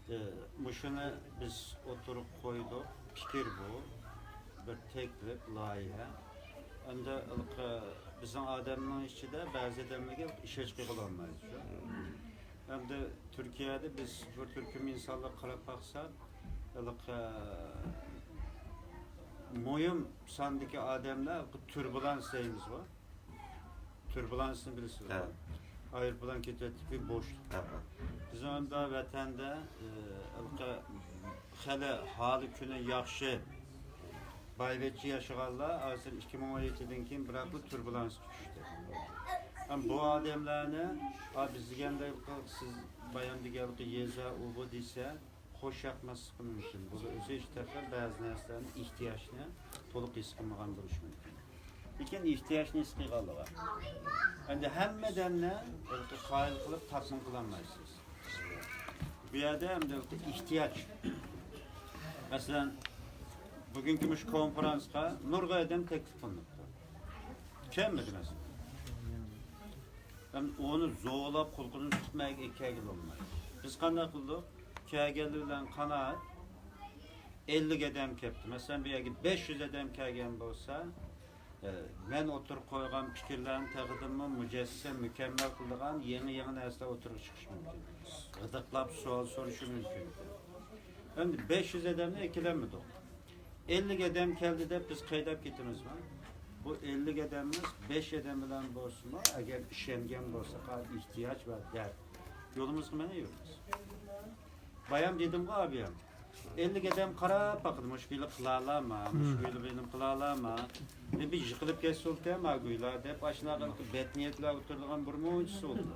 ئى، مۇشۇنى بىز ئوتتۇرىغا قويدۇق. پىكىر بۇ. بىر تەكلىپ، لايىھە. ئەمدى ھېلىقى بىزنىڭ ئادەمنىڭ ئىچىدە بەزى ئادەملەرگە ئىشەنچ قىلالمايدۇ شۇ. ئەمدى تۈركىيەدە بىز بىر تۈركۈم ئىنسانلارغا قاراپ باقساق، ھېلىقى مۇھىم ساندىكى ئادەملەر تۇربۇلانس دەيمىزغۇ. تۇربۇلانسنى بىلىسىزغۇ؟ ھە. ئايروپىلان كېتىۋېتىپ بىر بوشلۇق. ھە، ھە. بىزنىڭ ئەمدى ۋەتەندە، ئى، ھېلىقى خېلى ھالى كۈنى ياخشى، بايۋەچچە ياشىغانلار ھازىر ئىككى مىڭ ئون يەتتىدىن كېيىن بىراقلا تۇربۇلانسقا چۈشتى. ھەم بۇ ئادەملەرنى، ئا، بىز دېگەندەك سىز بايام دېگەنلىكى يېزا، ئۇ بۇ دېسە، خوش ياقماسلىقى مۇمكىن. بۇ ئۆزى ھېچ تەرەپتىن بەزى نەرسىلەرنى ئېھتىياجنى تولۇق ھېس قىلمىغان بولۇشى مۇمكىن. لېكىن ئېھتىياجنى ھېس قىلغانلىقى. ئەمدى ھەممە ئادەمنى قايىل قىلىپ تاتمىن قىلالمايسىز. بۇ يەردە ئەمدى ئېھتىياج. مەسىلەن، بۈگۈنكى مۇشۇ كونفرانسقا نۇرغۇن ئادەم تەكلىپ قىلىنىپتۇ. كەلمىدى مەسىلەن. ھەم ئۇنى زورلاپ قۇلىقىدىن تۇتۇپ مەگە كەلگىلى بولمايدۇ. بىز قانداق قىلدۇق؟ كەلگەنلەر بىلەن قانائەت. ئەللىك ئادەم كەپتۇ. مەسىلەن، بۇ يەرگە بەش يۈز ئادەم كەلگەن بولسا، ئە، مەن ئوتتۇرىغا قويغان پىكىرلەرنى تېخىدىنمۇ مۇجەسسەم، مۇكەممەل قىلىدىغان يېڭى، يېڭى نەرسىلەر ئوتتۇرىغا چىقىشى مۇمكىن. غىدىقلاپ سوئال سورىشى مۇمكىن. ئەمدى بەش يۈز ئادەمنى ئەكېلەلمىدۇق. ئەللىك ئادەم كەلدى دەپ بىز قەيدەپ كېتىمىزمۇ؟ بۇ ئەللىك ئادەممىز بەش ئادەم بىلەن بولسىمۇ، ئەگەر ئىشەنگەن بولساق، ئېھتىياج ۋە دەرد. يولىمىزغا مانا يۈرىمىز. بايام دېدىمغۇ، ئابىيام. ئەللىك ئادەم قاراپ باقىدۇ، مۇشۇ بىلە قىلالامما، مۇشۇ بىلە بىلىم قىلالامما؟ مەن بىر يىقىلىپ كەتسۇلكەن ما گۇيلا دەپ، ئاشۇنداق بەت نىيەتلەر ئولتۇرىدىغان بىر مۇنچىسى بولىدۇ.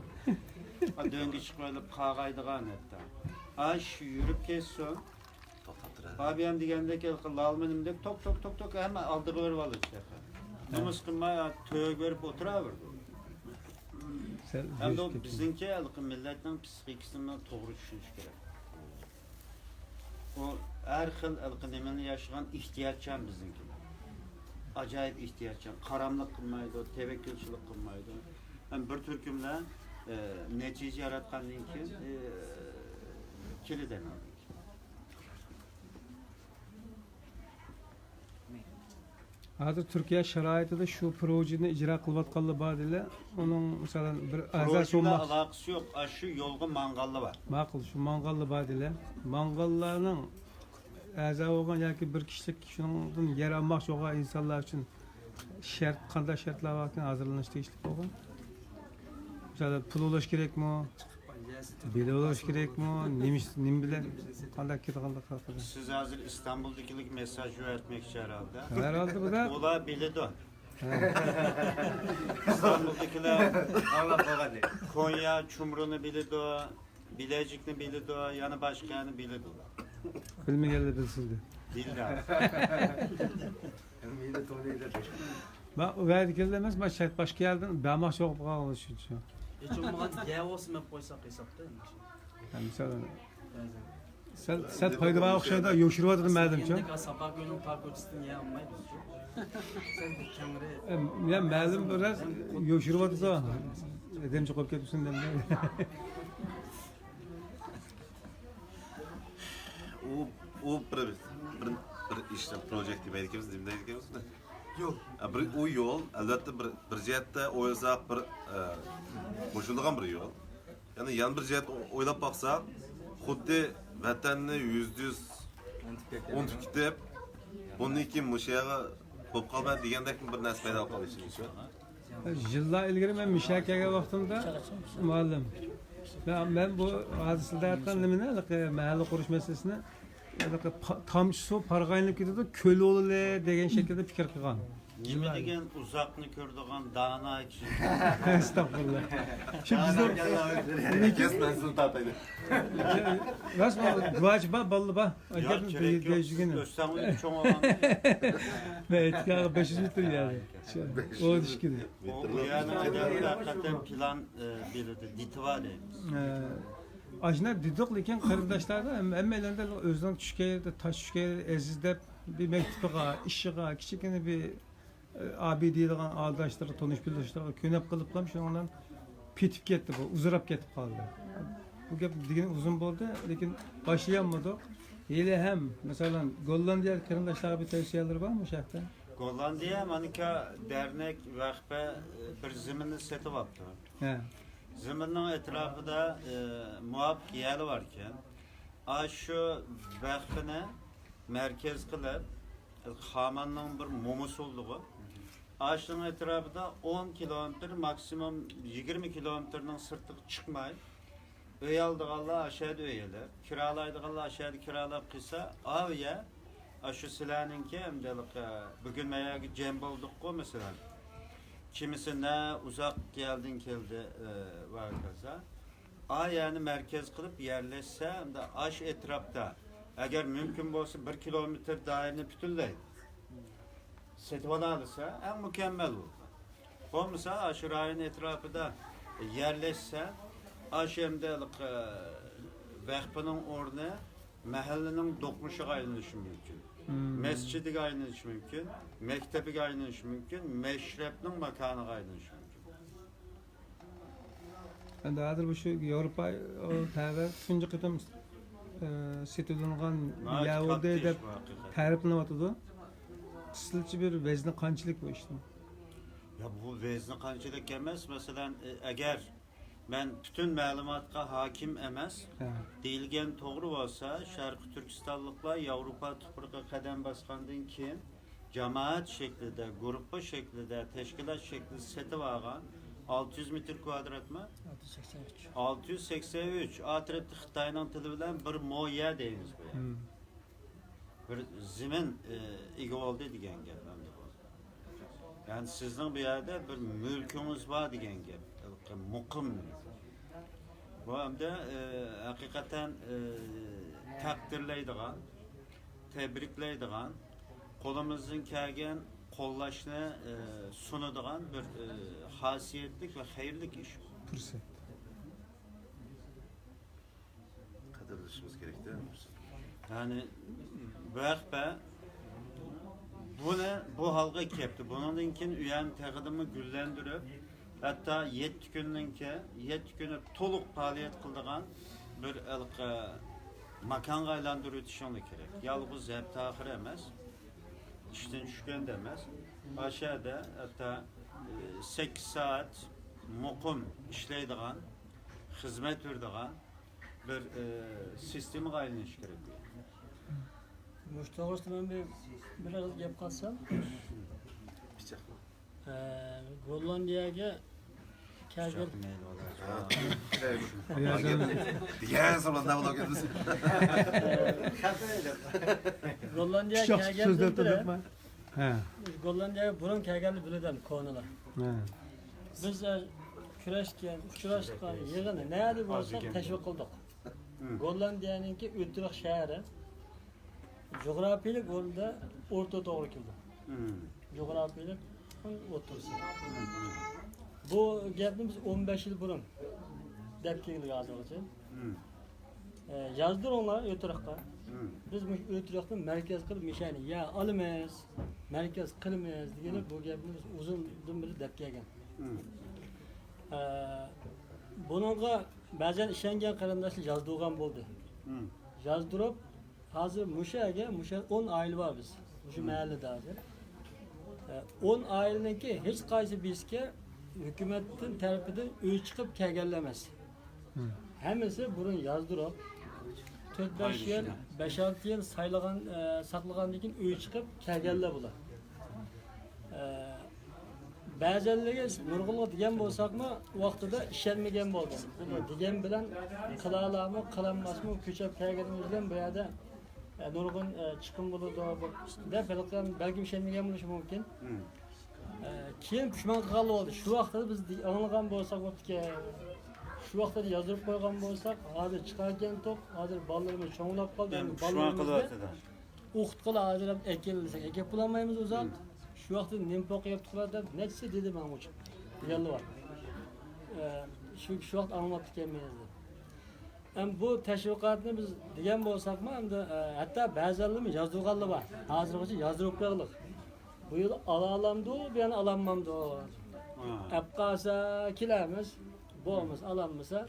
دۆڭگە چىقىۋېلىپ قاغايدىغان ھەتتا. ئاش يۈرۈپ كەتسۇن. توختاپ تۇرىدۇ. ئابىيام دېگەندەك، ھېلىقى لالما نېمىدەك توك، توك، توك، توك، ھەممە ئالدىغا بېرىۋالىدۇ تېخى. نومۇس قىلماي، تۆگە بېرىپ ئولتۇراۋېرىدۇ. سەل ئەمدى ئۇ بىزنىڭكى ھېلىقى مىللەتنىڭ پسىخىكىسىنى توغرا چۈشىنىش كېرەك. ئۇ ھەر خىل ھېلىقى نېمىنى ياشىغان ئېھتىياتچان بىزنىڭكىلەر. ئاجايىپ ئېھتىياتچان، قاراملىق قىلمايدۇ، تەۋەككۈلچىلىك قىلمايدۇ. ھەم بىر تۈركۈملەر، ئە، نەتىجە ياراتقاندىن كېيىن، ئە، كېلىدۇ. ھازىر تۈركىيە شارائىتىدا شۇ پروژېنى ئىجرا قىلىۋاتقانلار بار دېلە. ئۇنىڭ، مىسالەن، بىر ئەزا پروژېنىڭ سومماق ئالاقىسى يوق، ئاشۇ يولغا ماڭغانلار بار. ماقۇل، شۇ ماڭغانلار بار دېلە. ماڭغانلارنىڭ ئەزا بولغان ياكى بىر كىشىلىك شۇنىڭدىن يەر ئالماقچى بولغان ئىنسانلار ئۈچۈن شەرت، قانداق شەرتلەر باركەن ھازىرلىنىش تېگىشلىك بولغان؟ مىسالەن، پۇل ئۇلاش كېرەكمۇ؟ بېلەت ئۇلاش كېرەكمۇ؟ نېمە ئىش، نېمە بىلەن؟ قانداق كېتىدىغانلىق ھەققىدە؟ سىز ھازىر ئىستانبۇلدىكىلەرگە مېسساژ يۆتكەمەكچى ھەرھالدا. ھەرھالدا بۇدا. ئۇلار بىلىدۇ. ھە. ئىستانبۇلدىكىلەر ئاڭلاپ قالغان. كونيا چۇمرىنى بىلىدۇ، بىلەجىكنى بىلىدۇ، يەنە باشقا يەرنى بىلىدۇ. بىلمىگەنلەر بىلسۇن دەپ. بىلدى. مەن ئۇ يەردىكىلا ئەمەس، مەن شەرت باشقا يەردىن بەرمەكچى بولۇپ قالغان ئۈچۈن شۇ. ھېچ بولمىغاندا يەۋ بولسا مەپ قويساق ھېسابتا ئەمدى. ھە، مىسال، سەل، سەل پايدا بار ئوخشايدۇ، يوشۇرۇۋاتىدۇ مەلۇمچۇ. ئەمدى ساپا كۆلنىڭ تار كوچىسىدىن يەۋ ئالمايمىز. سەل كەڭرى. ئە، يا مەلۇم بىر يوشۇرۇۋاتىدۇ. ئادەمچە قويۇپ كەتمىسۇن دەپ. ئۇ، ئۇ بىر، بىر، بىر ئىش، پروجېكت دېمەيدىكەنمىز، نېمە دەيدىكەنمىز؟ يول. ئە، بىر، ئۇ يول، ئەلۋەتتە، بىر، بىر جەھەتتە ئويلىساق، بىر، ئە، بوشىلىدىغان بىر يول. يەنى يەنە بىر جەھەتتە ئويلاپ باقساق، خۇددى ۋەتەننى يۈزدە يۈز ئۇنتۇپ كېتىپ، بۇندىن كېيىن مۇشۇ يەرگە بولۇپ قالمايدۇ دېگەندەك بىر نەرسە پەيدا بولۇپ قالدى ئىچىمىزدە. يىللار ئىلگىرى مەن مىشەگە كەلگەن ۋاقتىمدا، مۇئەللىم، مەن، مەن بۇ ھازىر سىلەر ئېيتقان نېمىنى، ھېلىقى مەھەللە قۇرۇش مەسىلىسىنى، ھېلىقى پا-، تامچە سۇ پارغا ئايلىنىپ كېتىدۇ، كۆل بولىلى دېگەن شەكىلدە پىكىر قىلغان. نېمە دېگەن ئۇزاقنى كۆرىدىغان دانا كىشى. ئەستەغپۇرۇللا. شۇ بىزنىڭ، لېكىن، راست، گۇۋاھچى بار، بالىلار بار. ياق، كېرەك يوق. ئۆستەڭ چوڭ بولغان. مەن ئېيتقانغا بەش يۈز مېتىر يەردە. ئون ئىككى. ئۇ، ئۇ يەرنىڭ ئادەملىرى ھەقىقەتەن پىلان، ئە، بىلىدۇ، دىتى بار دەيمىز. ئە، ئاشۇنداق دېدۇق، لېكىن قېرىنداشلاردا ھەم-، ھەممەيلەندە ئۆزىنىڭ چۈشكەن يېرىدە، تاش چۈشكەن يېرىدە ئەزىز دەپ، بىر مەكتىپىغا، ئىشىغا، كىچىككىنە بىر، ئە، ئابىدە دەيدىغان ئاداشلىرىغا، تونۇش بىلدىشلىرىغا كۆنەپ قېلىپلا شۇنىڭ بىلەن پېتىپ كەتتى بۇ، ئۇزىراپ كېتىپ قالدى. بۇ گەپ دېگىنى ئۇزۇن بولدى، لېكىن باشلىيالمىدۇق. ھېلىھەم، مەسىلەن، گوللاندىيە قېرىنداشلارغا بىر تەۋسىيەلىرى بارمۇ مۇشۇ ھەقتە؟ گوللاندىيە مانىكا دەرنەك ۋەخپە بىر زېمىننى سېتىۋاپتۇ. ھە. زېمىننىڭ ئەتراپىدا، ئى، مۇۋاپىق يەرلەر باركەن. ئاشۇ ۋەخپىنى مەركەز قىلىپ، خاماننىڭ بىر مومىسى بولىدىغۇ. ئاشۇنىڭ ئەتراپىدا ئون كىلومېتىر، ماكسىمۇم يىگىرمە كىلومېتىرنىڭ سىرتىغا چىقماي، ئۆي ئالىدىغانلار ئاشۇ يەردە ئۆي ئېلىپ، كىرالايدىغانلار ئاشۇ يەردە كىرالاپ قىلسا، ئاۋۇ يەر، ئاشۇ سىلەرنىڭكى ئەمدى ھېلىقى، بۈگۈن مەن يەرگە جەم بولدۇققۇ، مەسىلەن، كېمىسى نە ئۇزاق يەردىن كەلدى، ئى، ۋە ھاكازا. ئا يەرنى مەركەز قىلىپ يەرلەشسە، ئەمدى ئاشۇ ئەتراپتا، ئەگەر مۇمكىن بولسا، بىر كىلومېتىر دائىرىنى پۈتۈنلەي سېتىۋالالىسا، ئەڭ مۇكەممەل بولىدۇ. بولمىسا، ئاشۇ رايون ئەتراپىدا يەرلەشسە، ئاشۇ ئەمدى ھېلىقى ۋەخپىنىڭ ئورنى مەھەللىنىڭ دوقمۇشىغا ئايلىنىشى مۇمكىن. مەسچىتىگە ئايلىنىشى مۇمكىن، مەكتىپىگە ئايلىنىشى مۇمكىن، مەشرەپنىڭ ماكانىغا ئايلىنىشى مۇمكىن. ئەمدى ھازىر مۇشۇ ياۋروپا تەۋە تۇنجى قېتىم ئى، سېتىۋېلىنغان يەر بولدى دەپ تەرىپلىنىۋاتىدۇ. ئىزچىلچە بىر ۋەزنى قانچىلىك بۇ ئىشنىڭ؟ يا بۇ ۋەزنى قانچىلىك ئەمەس، مەسىلەن، ئەگەر مەن پۈتۈن مەلۇماتقا ھاكىم ئەمەس، دېيىلگەن توغرا بولسا، شەرقىي تۈركىستانلىقلار ياۋروپا تۇپرىقىغا قەدەم باسقاندىن كېيىن، جامائەت شەكلىدە، گۇرۇپپا شەكلىدە، تەشكىلات شەكلىدە سېتىپ ئالغان ئالتە يۈز مېتىر كۋادراتمۇ؟ ئالتە يۈز سەكسەن ئۈچ. ئالتە يۈز سەكسەن ئۈچ. ئا تەرەپتە خىتاينىڭ تىلى بىلەن بىر مو يەر دەيمىز بۇ يەر. بىر زېمىن ئىگە بولدى دېگەن گەپ ئەمدى بۇ. يەنى سىزنىڭ بۇ يەردە بىر مۈلكىڭىز بار دېگەن گەپ. مۇقىم. بۇ ئەمدى ھەقىقەتەن تەقدىرلەيدىغان، تەبرىكلەيدىغان، قولىمىزدىن كەلگەن قوللاشنى سۇنىدىغان بىر خاسىيەتلىك ۋە خەيرلىك ئىش. پۇرسەت. قەدىرلىشىمىز كېرەكتە. يەنى بۇ ھەقتە بۇنى بۇ ھالغا كەپتۇ. بۇنىڭدىن كېيىن ئۇ يەرنى تېخىدىنمۇ گۈللەندۈرۈپ، ھەتتا يەتتە كۈننىڭكى، يەتتە كۈنى تولۇق پائالىيەت قىلىدىغان بىر ھېلىقى ماكانغا ئايلاندۇرۇۋېتىشىڭلار كېرەك. يالغۇز ھەپتە ئاخىرى ئەمەس، ئىشتىن چۈشكەندە ئەمەس، ئاشۇ يەردە ھەتتا سەككىز سائەت مۇقىم ئىشلەيدىغان، خىزمەت بېرىدىغان بىر سىستېمىغا ئايلىنىشى كېرەك. مۇشۇ توغرىسىدا مەن بىر، بىر ئېغىز گەپ قىلسام، گوللاندىيەگە كەلگەن. گوللاندىيەگە كەلگەندىن بېرى، گوللاندىيەگە بۇرۇن كەلگەنلەر بىلىدۇ كونىلار. بىز كۆرۈشكەن، ئۇچراشقان، يىغىنى نەدە بولسا تەشۋىق قىلدۇق. گوللاندىيەنىڭكى ئۆترۈك شەھىرى جۇغراپىيىلىك ئورنىدا ئوتتۇرىغا توغرا كېلىدۇ. جۇغراپىيىلىك ئوتتۇرىسى. بۇ گەپنى بىز ئون بەش يىل بۇرۇن دەپ كەلگەن ھازىرغىچە. يازدۇرۇڭلار ئۆترۈككە. بىز مۇشۇ ئۆترۈكنى مەركەز قىلىپ مۇشۇ يەرنى يەر ئالىمىز، مەركەز قىلىمىز دېگەندەك بۇ گەپنى بىز ئۇزۇندىن بېرى دەپ كەلگەن. بۇنىڭغا بەزەن ئىشەنگەن قېرىنداشلار يازدۇرغان بولدى. يازدۇرۇپ، ھازىر مۇشۇ يەرگە، مۇشۇ يەردە ئون ئائىلە بار بىز. مۇشۇ مەھەللىدە ھازىر. ئون ئائىلىنىڭكى ھېچقايسى بىزگە ھۆكۈمەتتىن تەرىپىدىن ئۆي چىقىپ كەلگەنلەر ئەمەس. ھەممىسى بۇرۇن يازدۇرۇپ، تۆت بەش يىل، بەش ئالتە يىل سايلىغان، ساقلىغاندىن كېيىن ئۆي چىقىپ كەلگەنلەر بۇلار. بەزەنلىرى نۇرغۇنلىغا دېگەن بولساقمۇ، ۋاقتىدا ئىشەنمىگەن بولدى. بۇنى دېگەن بىلەن قىلالارمۇ، قىلالماسمۇ، كۆچۈپ كەلگىنىمىز بىلەن بۇ يەردە نۇرغۇن چىقىم بولىدۇ دەپ، بەلكىم ئىشەنمىگەن بولۇشى مۇمكىن. كېيىن پۇشمان قىلغانلار بولدى. شۇ ۋاقتىدا بىز ئاڭلىغان بولساق بوپتىكەن. شۇ ۋاقتىدا يازدۇرۇپ قويغان بولساق، ھازىر چىقاركەنتۇق. ھازىر بالىلىرىمىز چوڭلاپ قالدى. بالىلىرىمىزنى ئوقۇتقىلى ھازىر ھەم ئەكېلىسەك ئەكەپ بولالمايمىز ئۇزاق. شۇ ۋاقىتتا نېمە پوق يەپتۇقلار دەپ نەچچىسى دېدى ماڭا ئۇچۇپ. دېگەنلەر بار. شۇ شۇ ۋاقىت ئاڭلاپتىكەنمىز دەپ. ئەمما بۇ تەشۋىقاتنى بىز دېگەن بولساقمۇ، ئەمدى ھەتتا بەزەنلىرىمۇ يازدۇرغانلار بار. ھازىرغىچە يازدۇرۇپ بېرىغلىق. بۇ يىل ئالالامدۇ، بۇ يەنە ئالالمامدۇ؟ ئەپ قالسا كېلەرمىز، بولمىسا ئالالمىسا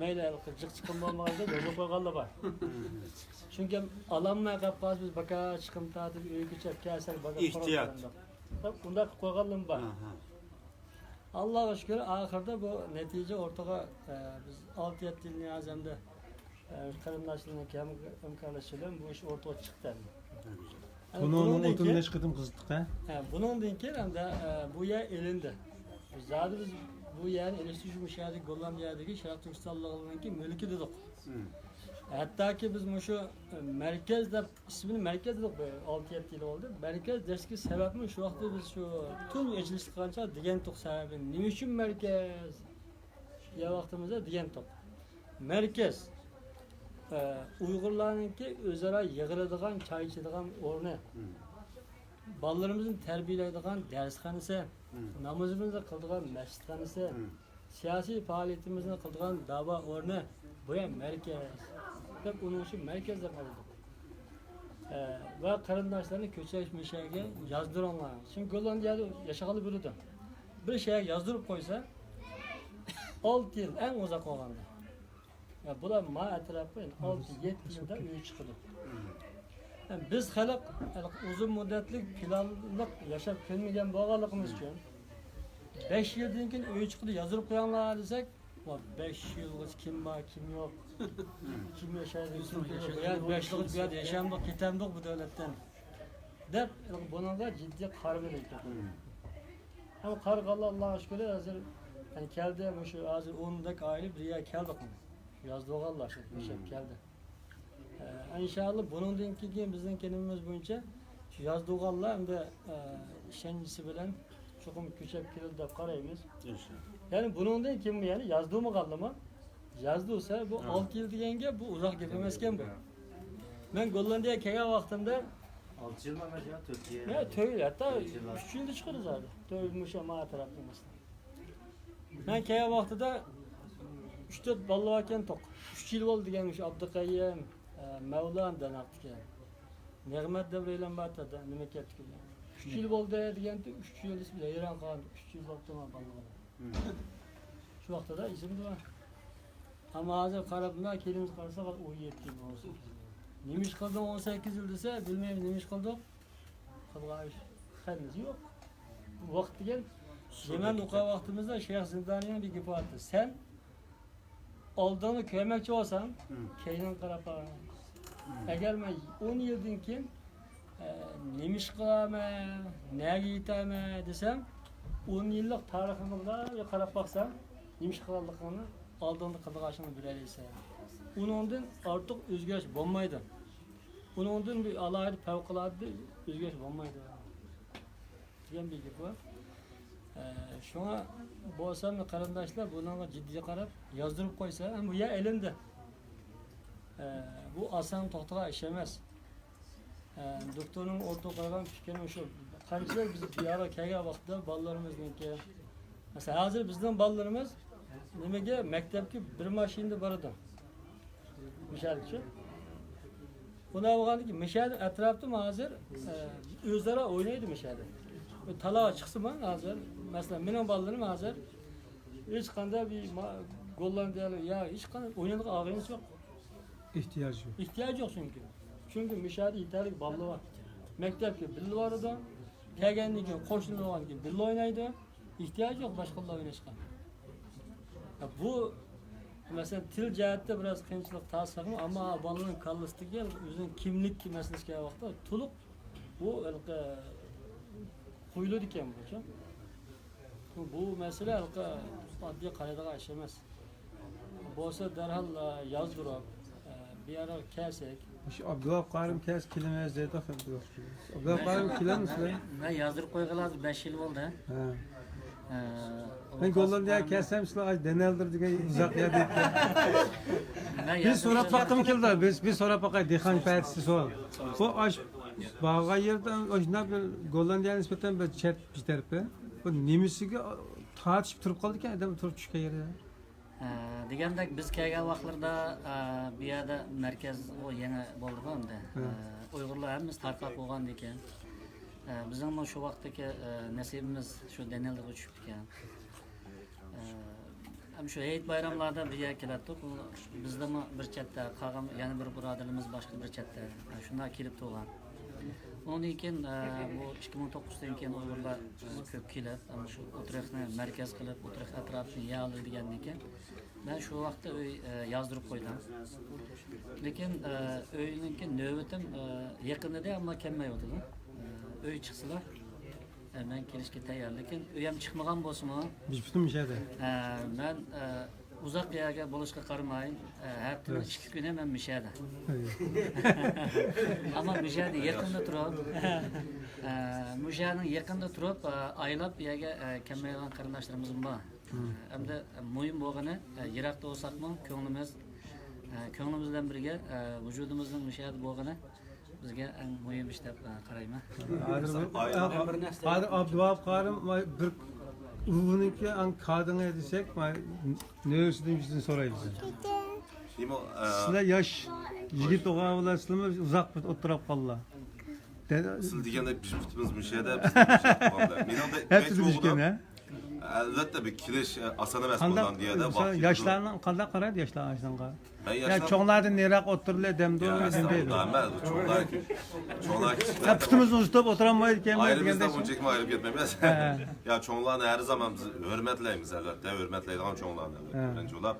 مەيلى، ھېلىقى جىق چىقىم بولمىغاندەك يازدۇرۇپ قويغانلار بار. چۈنكى ئالالماي قاپ قالسا بىز باكا چىقىم تارتىپ ئۆيگە كېچىپ كەلسەك باكا ئېھتىيات. ئۇنداق قىلىپ قويغانلىرىمۇ بار. ئاللاغا شۈكۈر، ئاخىرىدا بۇ نەتىجە ئورتىغا، بىز ئالتە يەتتە يىلنى ھازىر ئەمدى قېرىنداشلىرىنىڭ ھەمكارلىشىشى بىلەن بۇ ئىش ئورتىغا چىقتى ئەمدى. بۇنىڭدىن كېيىن نەچچە قېتىم قىزىتتۇق ھە؟ بۇنىڭدىن كېيىن ئەمدى بۇ يەر ئېلىندى. زادى بىز بۇ يەرنى ئېلىشتۇرۇش مۇشۇ يەردىكى گوللاندىيەدىكى شەرقىي تۈركىستانلىقلارنىڭكى مۈلكى دېدۇق. ھەتتاكى بىز مۇشۇ مەركەز دەپ ئىسمىنى مەركەز دېدۇق، بىر ئالتە يەتتە يىل بولدى. مەركەز دەشتىكى سەۋەبمۇ شۇ ۋاقىتتا بىز شۇ پۈتۈن ئېچىلىشقا قانچە دېگەنتۇق سەۋەبىنى. نېمە ئۈچۈن مەركەز؟ دېگەن ۋاقتىمىزدا دېگەنتۇق. مەركەز، ئە، ئۇيغۇرلارنىڭكى ئۆزئارا يىغىلىدىغان، چاي ئىچىدىغان ئورنى. بالىلىرىمىزنى تەربىيەلەيدىغان دەرسخانىسى، نامىزىمىزنى قىلىدىغان مەسچىتخانىسى، سىياسىي پائالىيىتىمىزنى قىلىدىغان داۋا ئورنى بۇ يەر مەركەز دەپ، ئۇنىڭ ئۈچۈن مەركەز دەپ ئالدۇق. ئە، ۋە قېرىنداشلارنى كۆچۈرۈش مۇشەگە يازدۇرۇڭلار. چۈنكى گوللاندىيەدە ياشىغانلار بىلىدۇ. بىر شەھەرگە يازدۇرۇپ قويسا، ئالتە يىل ئەڭ ئۇزاق بولغاندا. يا، بۇلار ما ئەتراپقا ئالتە يەتتە يىلدا ئۆي چىقىدۇ. يا، بىز خەلق ئۇزۇن مۇددەتلىك پىلانلىق ياشاپ كۆنمىگەن بولغانلىقىمىز ئۈچۈن، بەش يىلدىن كېيىن ئۆي چىقىدۇ، يازدۇرۇپ قويۇڭلار دېسەك، ۋا، بەش يىلغىچە كىم بار، كىم يوق، كىم ياشايدۇ، كىم ياشايدۇ، بۇ يەردە بەش يىلغىچە بۇ يەردە ياشامدۇق، كېتەمدۇق بۇ دۆلەتتىن، دەپ بۇنىڭغا جىددىي قارىمىدى. ھەم قارىغانلار، ئاللاغا شۈكۈر، ھازىر، يەنى كەلدى، مۇشۇ ھازىر ئوندەك ئائىلە بىر يەرگە كەلدۇق. شۇ يازدۇرغانلار شۇ ياشاپ كەلدى. ئە، ئىنشاللا بۇنىڭدىن كېيىن بىزنىڭ كېلىمىمىز بويىچە شۇ يازدۇرغانلار ئەمدى، ئە، ئىشەنچىسى بىلەن چوقۇم كۆچۈپ كېلىدۇ دەپ قارايمىز. ئىنشاللا. يەنى بۇنىڭدىن كېيىن، يەنى يازدۇرمىغانلىرىمۇ يازدۇرسا، بۇ ھە. ئالتە يىل دېگەن گەپ، بۇ ئۇزاق گەپ ئەمەسكەن بۇ. ھە. مەن گوللاندىيەگە كەلگەن ۋاقتىمدا ئالتە يىل ئەمەس يا، تۆت يىل. يا، تۆت يىل، ھەتتا تۆت يىل. ئۈچ يىلدا چىقىدۇ زادى. تۆت يىل مۇشۇ ما ئەتراپتا ئەمەس. مەن كەلگەن ۋاقتىدا ئۈچ تۆت بالىلار ئىكەن، توق. ئۈچ يىل بولدى دېگەن، مۇشۇ ئابدۇقەييىم، ئە، مەۋلان داناقتىكەن. نېغمەت دەۋرەيلەن بار، نېمە كەتتىكەن. ئۈچ يىل بولدى دېگەندە، ئۈچ يىل دېسە، ھەيران قالدى. ئۈچ يىل بوپتۇ ما بالىلار. شۇ ۋاقتىدا ئېسىمدە بار. ئەمما ھازىر قاراپ، مۇنداق كېلىمىز قارىسا، ئون يەتتە يىل، ئون سەككىز يىل. نېمە ئىش قىلدىڭ ئون سەككىز يىل دېسە، بىلمەيمەن، نېمە ئىش قىلدۇق. قىلغان ئىش، خەنزى يوق. بۇ ۋاقىت دېگەن، يەمەن ئوقۇغان ۋاقتىمىزدا شەيخ زىندانىنىڭ بىر گېپى بارتتى. سەن ئالدىڭنى كۆرمەكچى بولساڭ، كەينىڭگە قاراپ باراڭ. ئەگەر مەن ئون يىلدىن كېيىن، ئە، نېمە ئىش قىلارمەن، نەگە يېتەرمەن دېسەم، ئون يىللىق تارىخىمغا قاراپ باقساڭ، نېمە ئىش قىلغانلىقىڭنى، ئالدىڭدا قىلىدىغان ئىشىڭنى بىلەلەيسەن. ئۇنىڭدىن ئارتۇق ئۆزگىرىش بولمايدۇ. ئۇنىڭدىن بىر ئالاھىدە پەۋقۇلئاددە ئۆزگىرىش بولمايدۇ. دېگەن بىر گېپى بار. ئە، شۇڭا بولسا قېرىنداشلار بۇنىڭغا جىددىي قاراپ يازدۇرۇپ قويسا، ھەم بۇ يەر ئېلىندى. ئە، بۇ ئاسان توختىغان ئىش ئەمەس. ئە، دوكتورنىڭ ئوتتۇرىغا قويغان پىكرىم شۇ. قانچىلىك بىز بۇ يەرگە كەلگەن ۋاقىتتا بالىلىرىمىزنىڭكى، مەسىلەن، ھازىر بىزنىڭ بالىلىرىمىز نېمىگە، مەكتەپكە بىر ماشىنىدا بارىدۇ. مىشەدىكى. بۇنداق بولغاندىكىن، مىشەدە ئەتراپتىمۇ ھازىر، ئە، ئۆزئارا ئوينايدۇ مىشەدە. تالاغا چىقسىمۇ ھازىر، مەسىلەن، مېنىڭ بالىلىرىم ھازىر ھېچقانداق بىر ما-، گوللاندىيەلىك يا ھېچقانداق ئوينايدىغان ئاغىنىسى يوق. ئېھتىياجى يوق. ئېھتىياجى يوق چۈنكى. چۈنكى مىشەدە يېتەرلىك بالىلار بار. مەكتەپكە بىللە بارىدۇ. كەلگەندىن كېيىن قوشنىلار بولغاندىن كېيىن بىللە ئوينايدۇ. ئېھتىياجى يوق باشقىلار ئويناشقا. يا، بۇ، مەسىلەن، تىل جەھەتتە بىراز قىيىنچىلىق تارتساقمۇ، ئەمما بالىنىڭ كاللىسىدىكى ئۆزىنىڭ كىملىك مەسىلىسى كەلگەن ۋاقىتتا تولۇق بۇ ھېلىقى قويۇلىدىكەن بۇچۇ. بۇ مەسىلە ھېلىقى ئاددىي قارايدىغان ئىش ئەمەس. بولسا دەرھال، ئە، يازدۇرۇپ، ئە، بۇ يەرگە كەلسەك. مۇشۇ ئابدۇۋاپ قارىم كەلسە كېلىمىز دەيدۇ، ئابدۇۋاپ. ئابدۇۋاپ قارىم كېلەمسىلەر؟ مەن يازدۇرۇپ قويغىلى ھازىر بەش يىل بولدى. ھە. ئە، مەن گوللاندىيەگە كەلسەم، سىلەر ئاش دەنەلدۇر دېگەن ئۇزاق يەردە. بىز سوراپ باققۇم كېلىدۇ. بىز، بىز سوراپ باقاي، دېھقان پەتىسى سوراپ. بۇ ئاش بارغان يەردە، ئاشۇنداق بىر گوللاندىيەگە نىسبەتەن بىر چەت بىر تەرىپى. بۇ نېمىسىگە تارتىشىپ تۇرۇپ قالىدىكەن، ئادەم تۇرۇپ چۈشكەن يەردە. ئە، دېگەندەك، بىز كەلگەن ۋاقىتلىرىدا، ئە، بۇ يەردە مەركەز ئۇ يېڭى بولدىغۇ ئەمدى. ھە. ئە، ئۇيغۇرلار ھەممىسى تارقاپ بولغاندىكىن، ئە، بىزنىڭمۇ شۇ ۋاقىتتىكى، ئە، نەسىبىمىز شۇ دەنەلدىغا چۈشۈپتىكەن. ئە، ھەم شۇ ھېيت بايراملاردا بۇ يەرگە كېلەتتۇق. بىزدىنمۇ بىر چەتتە قالغان يەنە بىر بۇرادىرىمىز باشقا بىر چەتتە، ئە، شۇنداق كېلىپ تۇرغان. ئۇنىڭدىن كېيىن، ئە، بۇ ئىككى مىڭ توققۇزدىن كېيىن ئۇيغۇرلار، ئە، كۆپ كېلىپ، ئە، شۇ ئوترۇقنى مەركەز قىلىپ، ئوترۇق ئەتراپىنى يەرلى دېگەندىن كېيىن، مەن شۇ ۋاقىتتا ئۆي، ئە، يازدۇرۇپ قويدۇم. لېكىن، ئە، ئۆينىڭكى نۆۋىتىم، ئە، يېقىن ئىدى، ئەمما كەلمەيۋاتىدۇ. ئە، ئۆي چىقسىلا، ئە، مەن كېلىشكە تەييار. لېكىن ئۆي ھەم چىقمىغان بولسىمۇ، بىز پۈتۈن مۇشۇ يەردە. ئە، مەن، ئە، ئۇزاق يەرگە بولۇشقا قارىماي، ئە، ھەپتىنىڭ ئىككى كۈنى مەن مۇشۇ يەردە. ئەمما مۇشۇ يەردە يېقىندا تۇرۇپ، ئە، مۇشۇ يەرنىڭ يېقىندا تۇرۇپ، ئە، ئايلاپ بۇ يەرگە، ئە، كەلمەيدىغان قېرىنداشلىرىمىزمۇ بار. ئەمدى مۇھىم بولغىنى، ئە، يىراقتا بولساقمۇ كۆڭلىمىز، ئە، كۆڭلىمىز بىلەن بىرگە، ئە، ۋۇجۇدىمىزنىڭ مۇشۇ يەردە بولغىنى بىزگە ئەڭ مۇھىم ئىش دەپ، ئە، قارايمەن. ھازىر، ھازىر ئابدۇۋاھاپ قارىم بىر ئۇ بۇنىڭكى ئەڭ كادىڭى دېسەك، نۆۋىسىدىن بىزدىن سورايمىز. نېمە، ئە، سىلەر ياش يىگىت ئوغۇللار، سىلەرمۇ ئۇزاق ئولتۇرۇپ قالدىلا. سىلەر دېگەندەك بىز پۇتىمىز مۇشۇ يەردە، بىز مۇشۇ يەردە. مېنىڭدە ھەپتىدە بىز ئىكەن، ھە؟ ئەلۋەتتە، بىر كېلىش، ئە، ئاسان ئەمەس. قانداق، بولغان دېيەدە، مىسال، ياشلارنىڭ قانداق قارايدۇ، ياشلار ئاشۇنىڭغا؟ مەن يا ياشلار چوڭلاردىن نېرىراق ئولتۇرىلى دەمدۇ، يا، نېمە دەيدۇ؟ ئەستەغپۇرۇللا، چوڭلار، چوڭلار كىشىلەر يا پۇتىمىزنى ئۇزىتىپ ئولتۇرالمايدىكەنمىز دېگەن ئايرىمىزدا سۆز. ئۇنچىكمۇ ئايرىپ كەتمەيمىز. ھە. يا چوڭلارنى ھەر زامان بىز ھۆرمەتلەيمىز، ئەلۋەتتە، ھۆرمەتلەيدىغان چوڭلارنى، ئەلۋەتتە. ھە. بىرىنچى بولۇپ،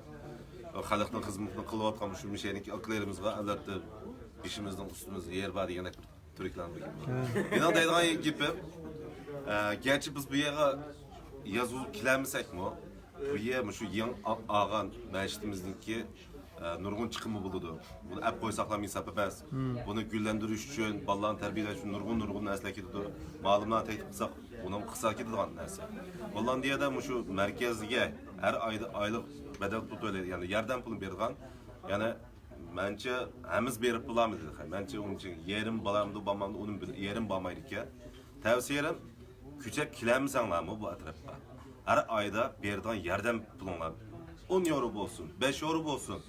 خەلقنىڭ خىزمىتىنى قىلىۋاتقان مۇشۇ مۇشەنىكى ئاكىلىرىمىزغا، ئەلۋەتتە، بېشىمىزنىڭ ئۈستىمىزدە يېرى بار دېگەندەك بىر تۈركلەرنىڭ بىر گېپى. ھە. مېنىڭ دەيدىغان گېپىم، ئە، گەرچە بىز بۇ يەرگە يازغۇزۇپ كېلەلمىسەكمۇ، بۇ يەر مۇشۇ يېڭى ئا-، ئالغان مەسچىتىمىزنىڭكى، ئە، نۇرغۇن چىقىمى بولىدۇ. بۇنى ئەپ قويساقلا ھېساب ئەمەس. مم. بۇنى گۈللەندۈرۈش ئۈچۈن، بالىلارنى تەربىيەلەش ئۈچۈن نۇرغۇن، نۇرغۇن نەرسىلەر كېتىدۇ. مالىملارنى تەكلىپ قىلساق، ئۇنىڭ قىسا كېتىدىغان نەرسە. گوللاندىيەدە مۇشۇ مەركەزگە ھەر ئايدا ئايلىق بەدەل پۇل تۆلەيدۇ، يەنى ياردەم پۇلى بېرىدىغان. يەنى مەنچە ھەممىسى بېرىپ بولامدۇ دېدى. مەنچە ئۇنىڭ ئۈچۈن يېرىم بارامدۇ، بارمامدۇ، ئۇنى بىل-، يېرىم بارمايدىكەن. تەۋسىيەم، كۆچۈپ كېلەلمىسەڭلارمۇ بۇ ئەتراپقا، ھەر ئايدا بېرىدىغان ياردەم پۇلۇڭلار ئون يورو بولسۇن، بەش يورو بولسۇن،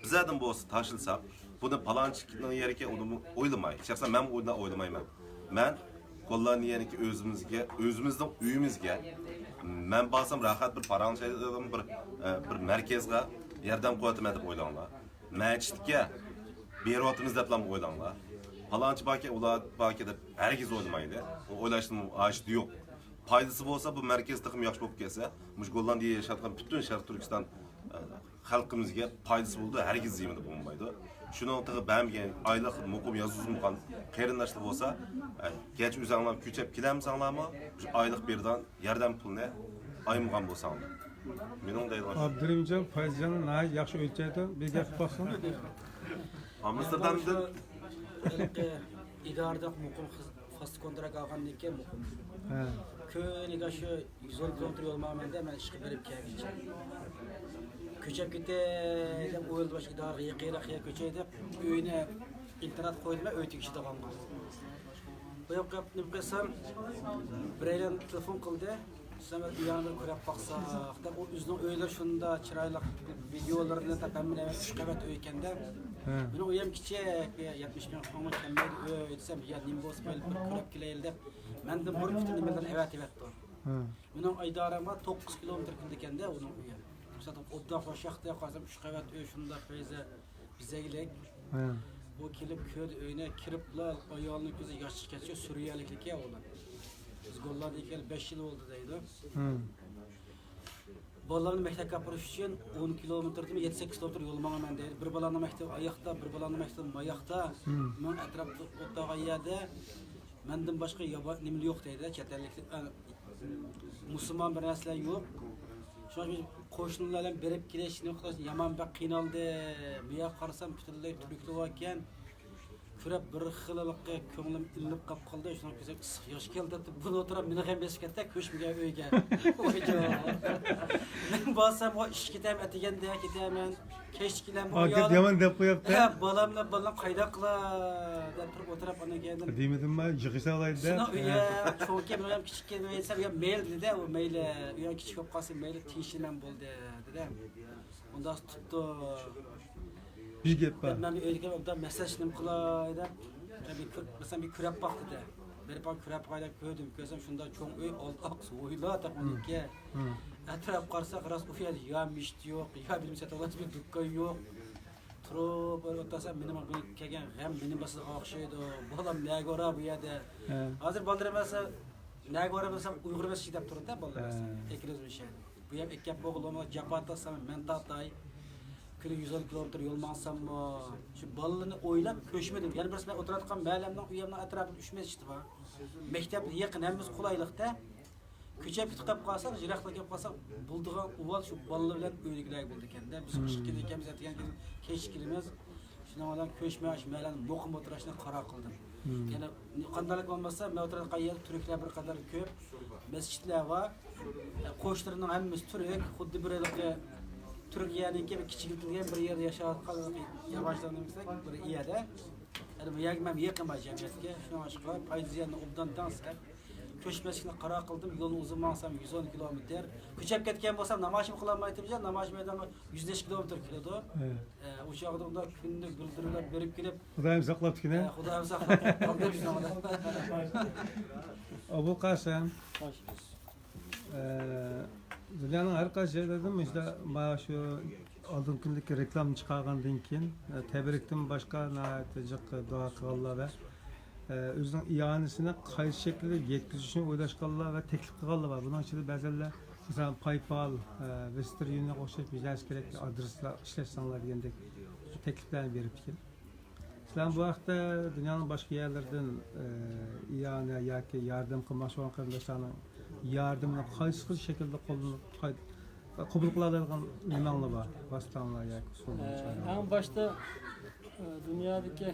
بىزەردىن بولسا تاشلىساق، بۇنى پالانچىنىڭ يېرىكەن، ئۇنىمۇ ئويلىماي. شەخسەن مەنمۇ ئۇنداق ئويلىمايمەن. مەن گوللاندىيەنىڭكى ئۆزىمىزگە، ئۆزىمىزنىڭ ئۆيىمىزگە، مەن بارسام راھەت بىر پاراڭلىشايدىغان بىر، ئە، بىر مەركەزگە ياردەم قىلىۋاتىمەن دەپ ئويلاڭلار. مەسچىتكە بېرىۋاتىمىز دەپلا ئويلاڭلار. پالانچى باركەن، ئۇلار باركەن دەپ ھەرگىز ئويلىمايدۇ. ئۇ ئويلاشنىڭ ھاجىتى يوق. پايدىسى بولسا، بۇ مەركەز تېخىمۇ ياخشى بولۇپ كەتسە، مۇشۇ گوللاندىيەدە ياشاۋاتقان پۈتۈن شەرقىي تۈركىستان، ئە، خەلقىمىزگە پايدىسى بولىدۇ، ھەرگىز زىيىنى بولمايدۇ. شۇنىڭ تېخى بەرمىگەن ئايلىق مۇقىم يازغۇزۇپ قالغان قېرىنداشلار بولسا، ئە، گەرچە ئۆزەڭلار كۆچۈپ كېلەلمىسەڭلارمۇ، شۇ ئايلىق بېرىدىغان ياردەم پۇلنى ئايىمىغان بولساڭلار. مېنىڭ دەيدىغان شۇ. ئابدۇرېھىمجان پايزىجاننى ناھايىتى ياخشى ئۆلچەيدۇ. بىر گەپ قىلىپ باقسۇن. ئامستېردامدىن ھېلىقى ئىدارىدە مۇقىم خىز-، فاست كونترakt ئالغاندىن كېيىن مۇقىم. ھە. كۈنىگە شۇ يۈز ئون كىلومېتىر يول ماڭىمەن دە، مەن ئىشقا بېرىپ كەلگۈچە. كۆچۈپ كېتەي دەپ ئويلىدىم، باشقا ئىدارىگە يېقىنراق يەرگە كۆچەي دەپ، ئۆينى ئىنتېرنات قويدۇم، ئۆي تېگىشىدىغانغا. بۇ ياققا نېمە قىلسام، بىرەيلەن تېلېفون قىلدى. سىلەر بىر ئۇياقنى بىر كۆرۈپ باقساق دەپ، ئۇ ئۆزىنىڭ ئۆيلىرى شۇنداق چىرايلىق، ۋىدېئولىرىنى تاپ ھەممىنى ئۈچ قەۋەت ئۆي ئىكەن-دە. ھە. مېنىڭ ئۆيۈم كىچىك، يەتمىش مىڭ سومغا كەلمەيدۇ ئۆي دېسەم، يا نېمە بولسا مەيلى، بىر كۆرۈپ كېلەيلى دەپ، مەندىن بۇرۇن پۈتۈن نېمىلەرنى ئەۋەتىۋەتتى. ھە. مېنىڭ ئىدارەمگە توققۇز كىلومېتىر كېلىدىكەن-دە ئۇنىڭ ئۆيى. مىسالدا ئوبدان خوش ياقتا قارىسام، ئۈچ قەۋەت ئۆي شۇنداق پەيزە بېزەكلىك. ھە. ئۇ كېلىپ كۆردى ئۆينى، كىرىپلا ئايالىنىڭ كۆزى ياش چىققانچە سۈرۈيەلىكلىكى ئۇلار. بىز گوللاندىيەگە كېلىپ بەش يىل بولدى دەيدۇ. ھە. بالىلارنى مەكتەپكە ئاپىرىش ئۈچۈن ئون كىلومېتىردىن يەتتە سەككىز كىلومېتىر يول ماڭىمەن دەيدۇ. بىر بالامنىڭ مەكتىپى ئاياقتا، بىر بالامنىڭ مەكتىپى ماياقتا. ھە. مېنىڭ ئەتراپتا ئولتۇرغان يەردە مەندىن باشقا يابا-، نېمىلا يوق دەيدۇ، چەت ئەللىك، ئە، مۇسۇلمان بىر نەرسىلەر يوق. شۇڭا قوشنىلار بىلەن بېرىپ كېلىش، نېمە قىلىش، يامان بەك قىينالدى. بۇ يەرگە قارىسام، پۈتۈنلەي تۈركلەر باركەن. كۆرۈپ بىر خىللىقى كۆڭلۈم ئىللىپ قاپ قالدى. شۇنىڭ كۆزۈم ئىسسىق ياش كەلدى. بۇنى ئوتتۇرا مېنى غەم بېسىپ كەتتى، كۆچمىگەن ئۆيگە. ۋايجان. مەن بارسام، ئۇ ئىشقا كېتەم، ئەتىگەندە كېتەمەن. كەچتە كېلەم، ئاكىت يامان دەپ قويۇپتۇ. ھە، بالام بىلەن بالام قايداق قىلا دەپ تۇرۇپ ئولتۇرۇپ، ئاندىن كېيىن دېمىدىممۇ، يىغىشالايدۇ دەپ. سېنىڭ ئۆيۈڭ چوڭكەن، مېنىڭ كىچىككەن دېسەم، يا مەيلى دېدى، ئۇ مەيلى، ئۆيۈڭ كىچىك بولۇپ قالسۇن، مەيلى، تىنچلىنىمەن بولدى دېدى. ئۇنداق تۇتتى. بىر گەپ بار. مەن ئۆيدىكى ئوبدان مەسەلەن نېمە قىلاي دەپ، مەن بىر كۆ-، مەسىلەن، بىر كۆرۈپ باق دېدى. بېرىپ كۆرۈپ باقاي دەپ كۆردۈم. كۆرسەم، شۇنداق چوڭ ئۆي، ئالدى ئارقىسى ھويلا، تېخى ھىم. ئۇنىڭكى. ھىم. ئەتراپ قارىساق، راست ئۇ يەردە يا مەسچىت يوق، يا بىر سېتىۋالىدىغان بىر دۇكان يوق. تۇرۇپ ئولتۇرسام، مېنىڭ بۇ كەلگەن غەم مېنى باسىدىغان ئوخشايدۇ. بالام نەگە بارار بۇ يەردە؟ ھە. ھازىر بالىلىرىم ئەمەسە، نەگە بارار دېسەم، ئۇيغۇر ئەمەس دەپ تۇرىدۇ بالىلار ئەمەسە. ھە. ئەكرىز مىشەن. بۇ يەردە ئەكەپ بولغىلى جاپا تارتسام، مەن تارتاي. كۈنىگە يۈز ئون كىلومېتىر يول ماڭساممۇ، شۇ بالىلارنى ئويلاپ كۆچمىدىم. يەنە بىرسى، مەن ئولتۇرۇۋاتقان مەھەللەمنىڭ ئۆيۈمنىڭ ئەتراپىدا ئۈچ مەسچىت بار. مەكتەپكە يېقىن، ھەممىسى قولايلىقتا. كۆچۈپ كېتىپ قاپ قالساق، يىراقلىق كېلىپ قالساق، بولىدىغان ئۇۋال شۇ بالىلار بىلەن ئۆيدىكىلەرگە بولىدىكەن-دە. بىز قىشقا كېلىدىكەنمىز، ئەتىگەن كېلىپ كەچ كېلىمىز. شۇنىڭ بىلەن كۆچمەي شۇ مەھەللىنى مۇقىم ئولتۇرۇشنى قارار قىلدىم. مم. يەنى قانداقلىق بولمىسا، مەن ئولتۇرغان يەردە تۈركلەر بىر قەدەر كۆپ، مەسچىتلەر بار. قوشنىلىرىنىڭ ھەممىسى تۈرك، خۇددى بىر ھېلىقى تۈركىيەنىڭكى بىر كىچىكلىتىلگەن بىر يەردە ياشاۋاتقان ياۋاشلار نېمىسى بىر يەردە. يەنى بۇ يەرگە مەن يېقىنمەن جەمئىيەتكە. شۇنىڭ ئىشقا پايدا زىياننى ئوبدان تەڭسەپ، كۆچمەسلىكنى قارار قىلدىم. يولنى ئۇزۇن ماڭسام يۈز ئون كىلومېتىر. كۆچەپ كەتكەن بولسام نامايىشمۇ قىلالمايتتىم. نامايىش مەيدانغا يۈز بەش كىلومېتىر كېلىدۇ. ئە، ئۇ چاغدا ئۇنداق كۈندە بىلدۈرمىلەر بېرىپ كېلىپ، خۇدايىم ساقلاپتىكىن، ئە، خۇدايىم ساقلاپ قالدى بىزنىڭ. ئابۇلقاسىم، ئە، دۇنيانىڭ ھەر قايسى جايلىرىدىن مۇشۇنداق مانا شۇ ئالدىنقى كۈندىكى رېكلامىنى چىقارغاندىن كېيىن، ئە، تەبرىكتىن باشقا ناھايىتى جىق دۇئا قىلغانلار ۋە، ئە، ئۆزىنىڭ ئىئانىسىنى قايسى شەكىلدە يەتكۈزۈشنى ئويلاشقانلار ۋە تەكلىپ قىلغانلار بار. بۇنىڭ ئىچىدە بەزەنلەر، مەسىلەن، پايپال، ئە، ۋېستېرن يۇنىيونغا ئوخشاش بىر نەرسە كېرەك، ئادرېسلار ئىشلەتسەڭلار دېگەندەك تەكلىپلەرنى بېرىپتىكەن. سىلەر بۇ ھەقتە دۇنيانىڭ باشقا يەرلىرىدىن، ئە، ئىئانە ياكى ياردەم قىلماقچى بولغان قېرىنداشلارنىڭ ياردىمىنى قايسى خىل شەكىلدە قوللىنىپ، قاي-، قوبۇل قىلالايدىغان نېمەڭلار بار؟ ۋاسىتەڭلار ياكى ئۇسۇلىڭلار؟ ئە، ئەڭ باشتا، ئە، دۇنيادىكى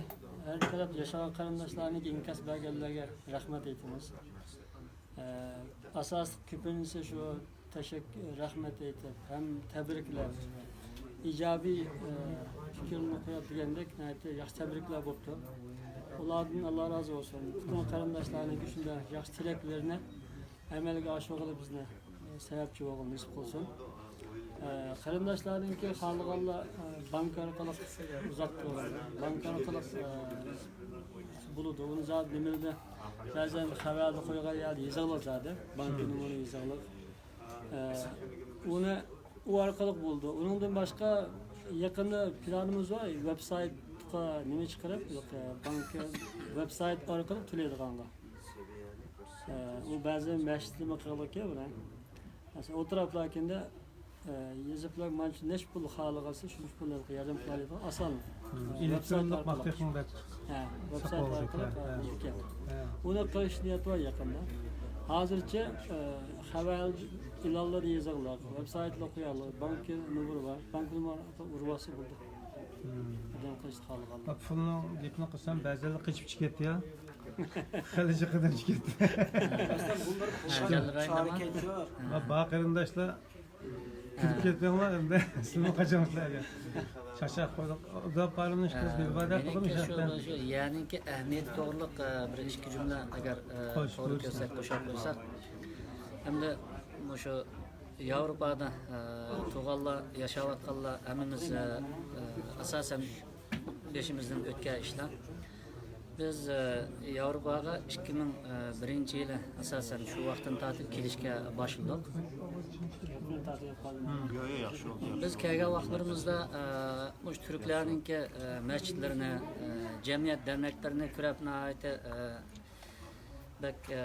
ھەر تەرەپتە ياشىغان قەرىنداشلارنىڭكى ئىنكاس بەرگەنلەرگە رەھمەت ئېيتىمىز. ئە، ئاساسلىق كۆپىنچىسى شۇ تەشەككۈر، رەھمەت ئېيتىپ، ھەم تەبرىكلەپ، ئىجابىي، ئە، پىكىرنى قويۇپ دېگەندەك ناھايىتى ياخشى تەبرىكلەر بوپتۇ. ئۇلاردىن ئاللا رازى بولسۇن. پۈتۈن قېرىنداشلارنىڭكى شۇنداق ياخشى تىلەكلىرىنى ئەمەلگە ئاشۇرغىلى بىزنى، ئە، سەۋەبچى بولغىلى نېسىپ قىلسۇن. ئە، قېرىنداشلارنىڭكى خالىغانلار، ئە، بانكا ئارقىلىق ئۇزاتقىلى، بانكا ئارقىلىق، ئە، بولىدۇ. ئۇنى زادى نېمىدە بەزەن خەۋەردە قويغان يەردە يېزىقلىق زادى. بانكا نومۇرى يېزىقلىق. ئە، ئۇنى ئۇ ئارقىلىق بولىدۇ. ئۇنىڭدىن باشقا يېقىندا پىلانىمىز بار، ۋېب سايتقا نېمە چىقىرىپ، بانكا ۋېب سايت ئارقىلىق تۆلەيدىغانغا. ئە، ئۇ بەزى مەسچىتلىرىمۇ قىلىدىكەن بۇنى. مەسىلەن، ئولتۇراپلا كېيىندە، ئە، يېزىپلا مانچە نەچچە پۇل خالىغانسا، شۇنچە پۇل ياردەم قىلالايدىغان ئاسان. ئېلېكترونلۇق ماختىياتنىڭ بەك ئە، ۋېب سايت ئارقىلىق، ئە، ئە، ئىكەن. ئۇنى قىلىش نىيىتى بار يېقىندا. ھازىرچە، ئە، خەۋەر ئېلانلىرى يېزىقلىق، ۋېب سايتلار قويۇلغان، بانكا نومۇرى بار، بانكا نومۇرى ئۇرۇۋالسا بولدى. ئادەم قىلىشنى خالىغانلار. بۇ پۇلنىڭ گېپىنى قىلسام، بەزىلەر قېچىپ چىقىپ كەتتى يا. خېلى جىقىدىن چىقىپ كەتتى. مەسىلەن، بۇلار قىلىشقا چارە كەيتىۋەر. بار قېرىنداشلار كىرىپ كەتمەڭلار ئەمدى. سىزمۇ قاچامسىلەر ئەگەر. چاقچاق قويدۇق. ئۇدا پارىمنى ئىشقىلىپ بىر بار دەپ قويدۇم. مېنىڭكى شۇ، شۇ يەنىڭكى ئەھمىيىتى توغرىلىق، ئە، بىر ئىككى جۈملە ئەگەر، ئە، توغرا كۆرسەك، قوشاپ قويساق. ئەمدى مۇشۇ ياۋروپادا، ئە، تۇرغانلار، ياشاۋاتقانلار ھەممىمىز، ئە، ئە، ئاساسەن بېشىمىزدىن ئۆتكەن ئىشلار. بىز، ئە، ياۋروپاغا ئىككى مىڭ بىرىنچى يىلى ئاساسەن شۇ ۋاقىتتىن تارتىپ كېلىشكە باشلىدۇق. بىز كەلگەن ۋاقىتلىرىمىزدا، ئە، مۇشۇ تۈركلەرنىڭكى، ئە، مەسچىتلىرىنى، ئە، جەمئىيەت دەرنەكلىرىنى كۆرۈپ ناھايىتى، ئە، بەك، ئە،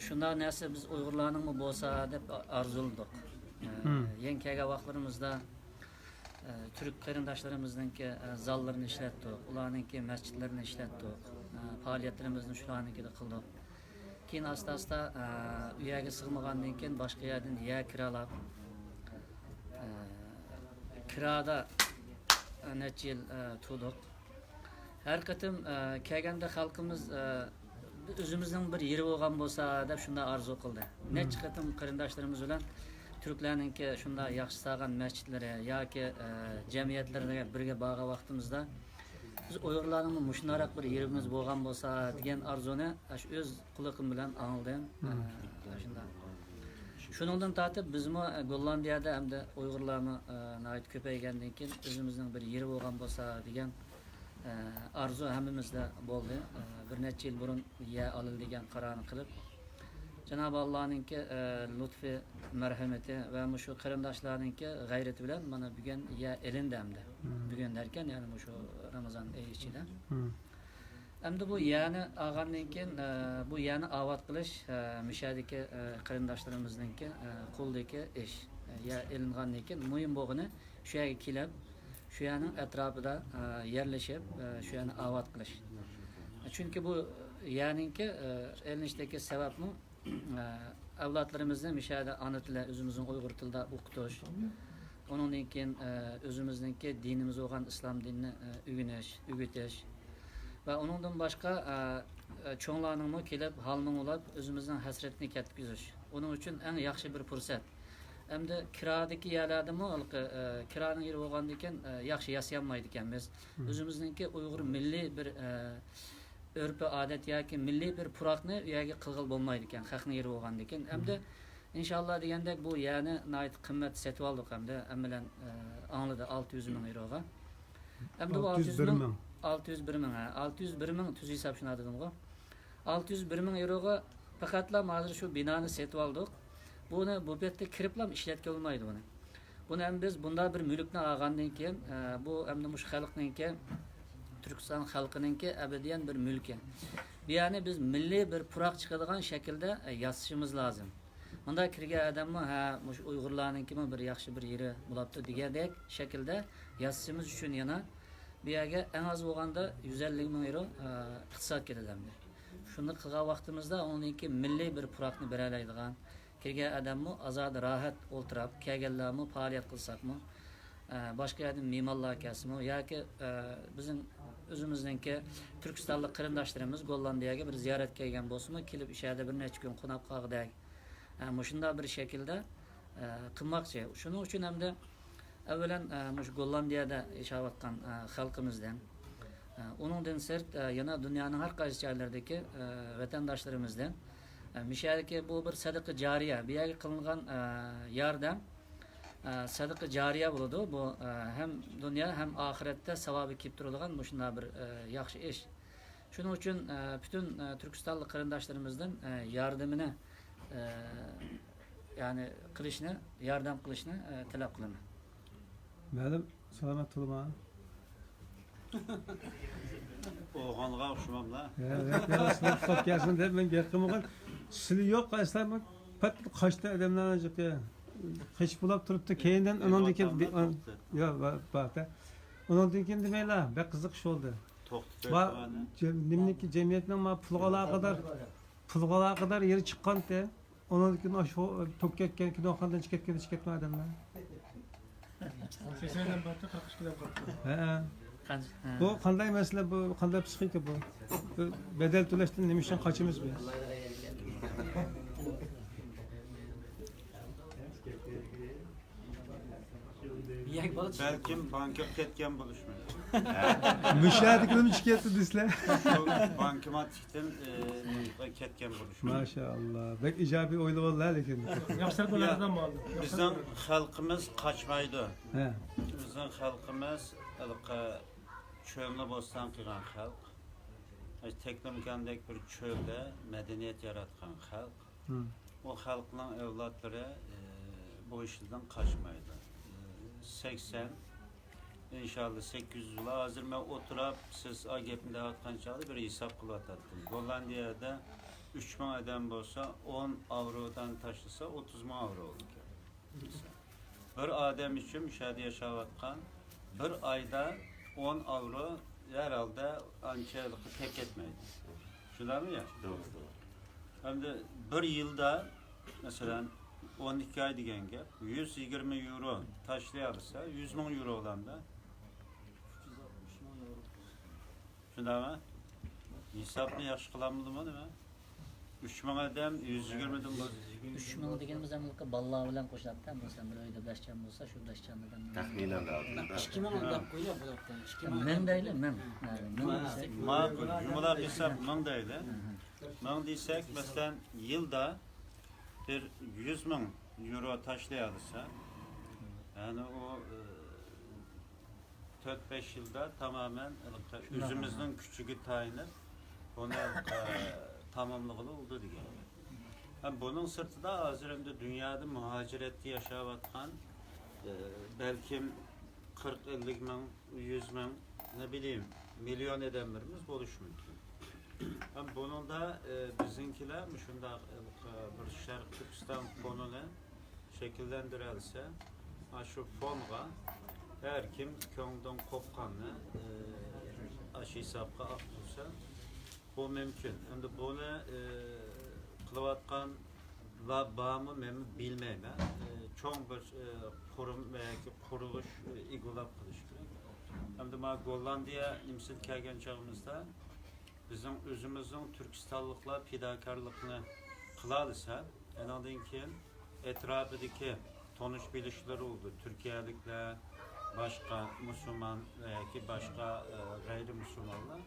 شۇنداق نەرسە بىز ئۇيغۇرلارنىڭمۇ بولسا دەپ ئارزۇلىدۇق. ئە، يېڭى كەلگەن ۋاقىتلىرىمىزدا ئە، تۈرك قېرىنداشلىرىمىزنىڭكى، ئە، زاللىرىنى ئىشلەتتۇق، ئۇلارنىڭكى مەسچىتلىرىنى ئىشلەتتۇق، ئە، پائالىيەتلىرىمىزنى شۇلارنىڭكىدە قىلدۇق. كېيىن ئاستا-ئاستا، ئە، ئۇ يەرگە سىغمىغاندىن كېيىن باشقا يەردىن يەر كىرالاپ، ئە، كىرادا، ئە، نەچچە يىل، ئە، تۇردۇق. ھەر قېتىم، ئە، كەلگەندە خەلقىمىز، ئە، ئۆزىمىزنىڭ بىر يېرى بولغان بولسا دەپ شۇنداق ئارزۇ قىلدى. نەچچە قېتىم قېرىنداشلىرىمىز بىلەن تۈركلەرنىڭكى شۇنداق ياخشى سالغان مەسچىتلىرى ياكى، ئە، جەمئىيەتلىرىگە بىرگە بارغان ۋاقتىمىزدا بىز ئۇيغۇرلارنىڭمۇ مۇشۇنداقراق بىر يېرىمىز بولغان بولسا دېگەن ئارزۇنى ئاشۇ ئۆز قۇلىقىم بىلەن ئاڭلىدىم. ئە، شۇنداق. شۇنىڭدىن تارتىپ بىزمۇ، ئە، گوللاندىيەدە ئەمدى ئۇيغۇرلارمۇ، ئە، ناھايىتى كۆپەيگەندىن كېيىن ئۆزىمىزنىڭ بىر يېرى بولغان بولسا دېگەن ئارزۇ ھەممىمىزدە بولدى. بىر نەچچە يىل بۇرۇن يەر ئالىلى دېگەن قارارنى قىلىپ، جانابى ئاللانىڭكى لۇتپى، مەرھەمىتى ۋە مۇشۇ قېرىنداشلارنىڭكى غەيرىتى بىلەن مانا بۈگۈن يەر ئېلىندى ئەمدى. بۈگۈن دەركەن، يەنى مۇشۇ رامىزان ئېيى ئىچىدە. ئەمدى بۇ يەرنى ئالغاندىن كېيىن، بۇ يەرنى ئاۋات قىلىش، مۇشۇ يەردىكى قېرىنداشلىرىمىزنىڭكى قولىدىكى ئىش. يەر ئېلىنغاندىن كېيىن مۇھىم بولغىنى شۇ يەرگە كېلىپ، شۇ يەرنىڭ ئەتراپىدا، ئە، يەرلىشىپ، ئە، شۇ يەرنى ئاۋات قىلىش. چۈنكى بۇ يەرنىڭكى، ئە، ئېلىنىشتىكى سەۋەبمۇ، ئە، ئەۋلادلىرىمىزنى مۇشۇ يەردە ئانا تىلى، ئۆزىمىزنىڭ ئۇيغۇر تىلىدا ئوقۇتۇش. ئۇنىڭدىن كېيىن، ئە، ئۆزىمىزنىڭكى دىنىمىز بولغان ئىسلام دىنىنى، ئە، ئۆگىنىش، ئۆگىتىش. ۋە ئۇنىڭدىن باشقا، ئە، ئە، چوڭلارنىڭمۇ كېلىپ ھالىنى ئاڭلاپ، ئۆزىمىزنىڭ ھەسرىتىنى كەتكۈزۈش. ئۇنىڭ ئۈچۈن ئەڭ ياخشى بىر پۇرسەت. ئەمدى كىرادىكى يەرلەردىمۇ ھېلىقى، ئە، كىرانىڭ يېرى بولغاندىكىن، ئە، ياخشى ياسىيالمايدىكەنمىز. ئۆزىمىزنىڭكى ئۇيغۇر مىللىي بىر، ئە، ئۆرپى ئادەت ياكى مىللىي بىر پۇراقنى ئۇ يەرگە قىلغىلى بولمايدىكەن، خەقنىڭ يېرى بولغاندىكىن. ئەمدى ئىنشاللا دېگەندەك بۇ يەرنى ناھايىتى قىممەت سېتىۋالدۇق ئەمدى. ھەممىلەن، ئە، ئاڭلىدى، ئالتە يۈز مىڭ يېۋروغا. ئەمدى بۇ ئالتە يۈز بىر مىڭ. ئالتە يۈز بىر مىڭ، ھە، ئالتە يۈز بىر مىڭ، ھە، ئالتە يۈز بىر مىڭ، تۈز ھېساب شۇنداق دېدىمغۇ. ئالتە يۈز بىر مىڭ يېۋروغا پەقەتلا ھازىر شۇ بىنانى سېتىۋالدۇق. بۇنى بۇ پېتتە كىرىپلا ئىشلەتكىلى بولمايدۇ بۇنى. بۇنى ئەمدى بىز بۇنداق بىر مۈلۈكنى ئالغاندىن كېيىن، ئە، بۇ ئەمدى مۇشۇ خەلقنىڭكى، تۈركىستان خەلقىنىڭكى ئەبەدىيەن بىر مۈلكى. بۇ يەرنى بىز مىللىي بىر پۇراق چىقىدىغان شەكىلدە، ئە، ياسىشىمىز لازىم. مۇنداق كىرگەن ئادەممۇ، ھە، مۇشۇ ئۇيغۇرلارنىڭكىمۇ بىر ياخشى بىر يېرى بولاپتۇ دېگەندەك شەكىلدە ياسىشىمىز ئۈچۈن يەنە بۇ يەرگە ئەڭ ئاز بولغاندا يۈز ئەللىك مىڭ يېۋرو، ئە، ئىقتىساد كېتىدۇ ئەمدى. شۇنداق قىلغان ۋاقتىمىزدا ئۇنىڭدىن كېيىن مىللىي بىر پۇراقنى بېرەلەيدىغان، كىرگەن ئادەممۇ ئازادە راھەت ئولتۇراپ، كەلگەنلەرمۇ پائالىيەت قىلساقمۇ، ئە، باشقا يەردىن مېھمانلار كەلسىمۇ ياكى، ئە، بىزنىڭ ئۆزىمىزنىڭكى تۈركىستانلىق قېرىنداشلىرىمىز گوللاندىيەگە بىر زىيارەت كەلگەن بولسىمۇ، كېلىپ ئىشەدە بىر نەچچە كۈن قوناپ قالغۇدەك، ئە، مۇشۇنداق بىر شەكىلدە، ئە، قىلماقچى. شۇنىڭ ئۈچۈن ئەمدى ئەۋۋەلەن، ئە، مۇشۇ گوللاندىيەدە ياشاۋاتقان، ئە، خەلقىمىزدىن، ئە، ئۇنىڭدىن سىرت، ئە، يەنە دۇنيانىڭ ھەر قايسى جايلىرىدىكى، ئە، ۋەتەنداشلىرىمىزدىن، ئە، مۇشۇ يەردىكى بۇ بىر سەدىقە جارىيە، بۇ يەرگە قىلىنغان، ئە، ياردەم، ئە، سەدىقە جارىيە بولىدۇ. بۇ، ئە، ھەم دۇنيا ھەم ئاخىرەتتە ساۋابى كېلىپ تۇرىدىغان مۇشۇنداق بىر، ئە، ياخشى ئىش. شۇنىڭ ئۈچۈن، ئە، پۈتۈن، ئە، تۈركىستانلىق قېرىنداشلىرىمىزدىن، ئە، ياردىمىنى، ئە، يەنى قىلىشنى، ياردەم قىلىشنى، ئە، تەلەپ قىلىمەن. مەلۇم، سالامەت تۇرما. ئوغانغا ئوخشىماملا. يا، يا، يا، سىلەر قىلىپ كەلسۇن دەپ مەن گەپ قىلمىغان. سىلى يوق، ئەسلا مەن پەت قاچتى ئادەملەرنىڭ جىقى. قېچىپ بولاپ تۇرۇپتۇ. كېيىندىن ئۇنىڭدىن كېيىن، يا، بار، بار، بار. ئۇنىڭدىن كېيىن دېمەيلا، بەك قىزىق ئىش بولدى. توختىتىپ ۋا، ئۆتۈۋەرنى. جەم-، نېمىنىڭكى، جەمئىيەتنىڭ ما پۇلغا ئالاقىدار، پۇلغا ئالاقىدار يېرى چىققانتى. ئۇنىڭدىن كېيىن شۇ توك كەتكەن، كىنوخانىدىن چىقىپ كەتكەن، چىقىپ كەتمەي ئادەملەر. سەكسەندىن باشلاپ قىرىق ئىككىدىن قىرىق. ھە. قانچە؟ ھە. بۇ قانداق مەسىلە بۇ؟ قانداق پسىخىكا بۇ؟ بۇ بەدەل تۆلەشتىن نېمە ئۈچۈن قاچىمىز بىز؟ بەلكىم بانكىغا كەتكەن بولۇشى مۇمكىن. مۇشۇ يەردىكىلەرمۇ چىقىپ كەتتى دېسىلە. بانكوماتتىن، ئى، كەتكەن بولۇشى مۇمكىن. ماشائاللا. بەك ئىجابىي ئويلىۋالدى لېكىن. ياخشى تەرەپلەرنى يا، بىلىدىغان مۇئەللىم. بىزنىڭ خەلقىمىز قاچمايدۇ. ھە. بىزنىڭ خەلقىمىز ھېلىقى چۆلنى بوستان قىلغان خەلق. تەكلىماكاندەك بىر چۆلدە مەدەنىيەت ياراتقان خەلق. ھە. ئۇ خەلقنىڭ ئەۋلادلىرى، ئى، بۇ ئىشلىرىدىن قاچمايدۇ. ئى، سەكسەن، ئىنشاللا سەككىز يۈز يىل. ھازىر مەن ئولتۇراپ، سىز ئا گەپنى دەۋاتقان چاغدا بىر ھېساب قىلىۋاتاتتىم. گوللاندىيەدە ئۈچ مىڭ ئادەم بولسا، ئون ئاۋرودىن تاشلىسا، ئوتتۇز مىڭ ئاۋرو بولىدىكەن. بىر ئادەم ئۈچۈن مۇشۇ يەردە ياشاۋاتقان بىر ئايدا ئون ئاۋرو ھەر ھالدا ئانچە تەگ كەتمەيدۇ. شۇنداقمۇ يا؟ توغرا، توغرا. ئەمدى بىر يىلدا، مەسىلەن، ئون ئىككى ئاي دېگەن گەپ، يۈز يىگىرمە يورو تاشلىيالىسا، يۈز مىڭ يورو بولامدا. شۇنداقمۇ؟ ھېسابنى ياخشى قىلالمىدىمۇ نېمە؟ ئۈچ مىڭ ئادەم، يۈز يىگىرمىدىن بولسا. ئۈچ مىڭ دېگىنىمىز ئەمدى بالىلار بىلەن قوشۇلۇپتۇ. مەسىلەن، بىر ئۆيدە بەش جان بولسا، شۇ بەش جاندىن. تەخمىنەن لازىم. ئىككى مىڭ دەپ قويۇلۇپ بولاتتى. ئىككى مىڭ. مىڭ دەيلى، مىڭ. ھە، مىڭ دېسەك. ماقۇل، جۇملاپ ھېساب مىڭ دەيلى. مىڭ دېسەك، مەسىلەن، يىلدا بىر يۈز مىڭ يورو تاشلىيالىسا، يەنى ئۇ، ئى، تۆت-بەش يىلدا تامامەن شۇنداق. ئۆزىمىزنىڭ كۈچىگە تايىنىپ، بۇنى، ئە، تاماملىغىلى بولىدۇ دېگەن. ھەم بۇنىڭ سىرتىدا ھازىر ئەمدى دۇنيادا مۇھاجىرەتتە ياشاۋاتقان، ئە، بەلكىم قىرىق، ئەللىك مىڭ، يۈز مىڭ، نە بىلەيمەن، مىليون ئادەملىرىمىز بولۇشى مۇمكىن. ھەم بۇنىڭدا، ئە، بىزنىڭكىلەر مۇشۇنداق، ئە، بىر شەرقىي تۈركىستان فوندىنى شەكىللەندۈرەلىسە، ئاشۇ فوندغا ھەر كىم كۆڭلىدىن قوپقاننى، ئى، ئاشۇ ھېسابقا ئاقتۇرسا، بۇ مۇمكىن. ئەمدى بۇنى، ئى، قىلىۋاتقانلار بارمۇ، مەنمۇ بىلمەيمەن. ئى، چوڭ بىر، ئى، قۇرۇم ۋە ياكى قۇرۇلۇش، ئى، ئىگىلاپ قىلىش كېرەك. ئەمدى مانا گوللاندىيە نېمىسىدە كەلگەن چېغىمىزدا، بىزنىڭ ئۆزىمىزنىڭ تۈركىستانلىقلار پىداكارلىقنى قىلالىسا، ئانىڭدىن كېيىن ئەتراپىدىكى تونۇش بىلىشلىرى بولىدۇ، تۈركىيەلىكلەر، باشقا مۇسۇلمان ۋە ياكى باشقا، ئە، غەيرىي مۇسۇلمانلار.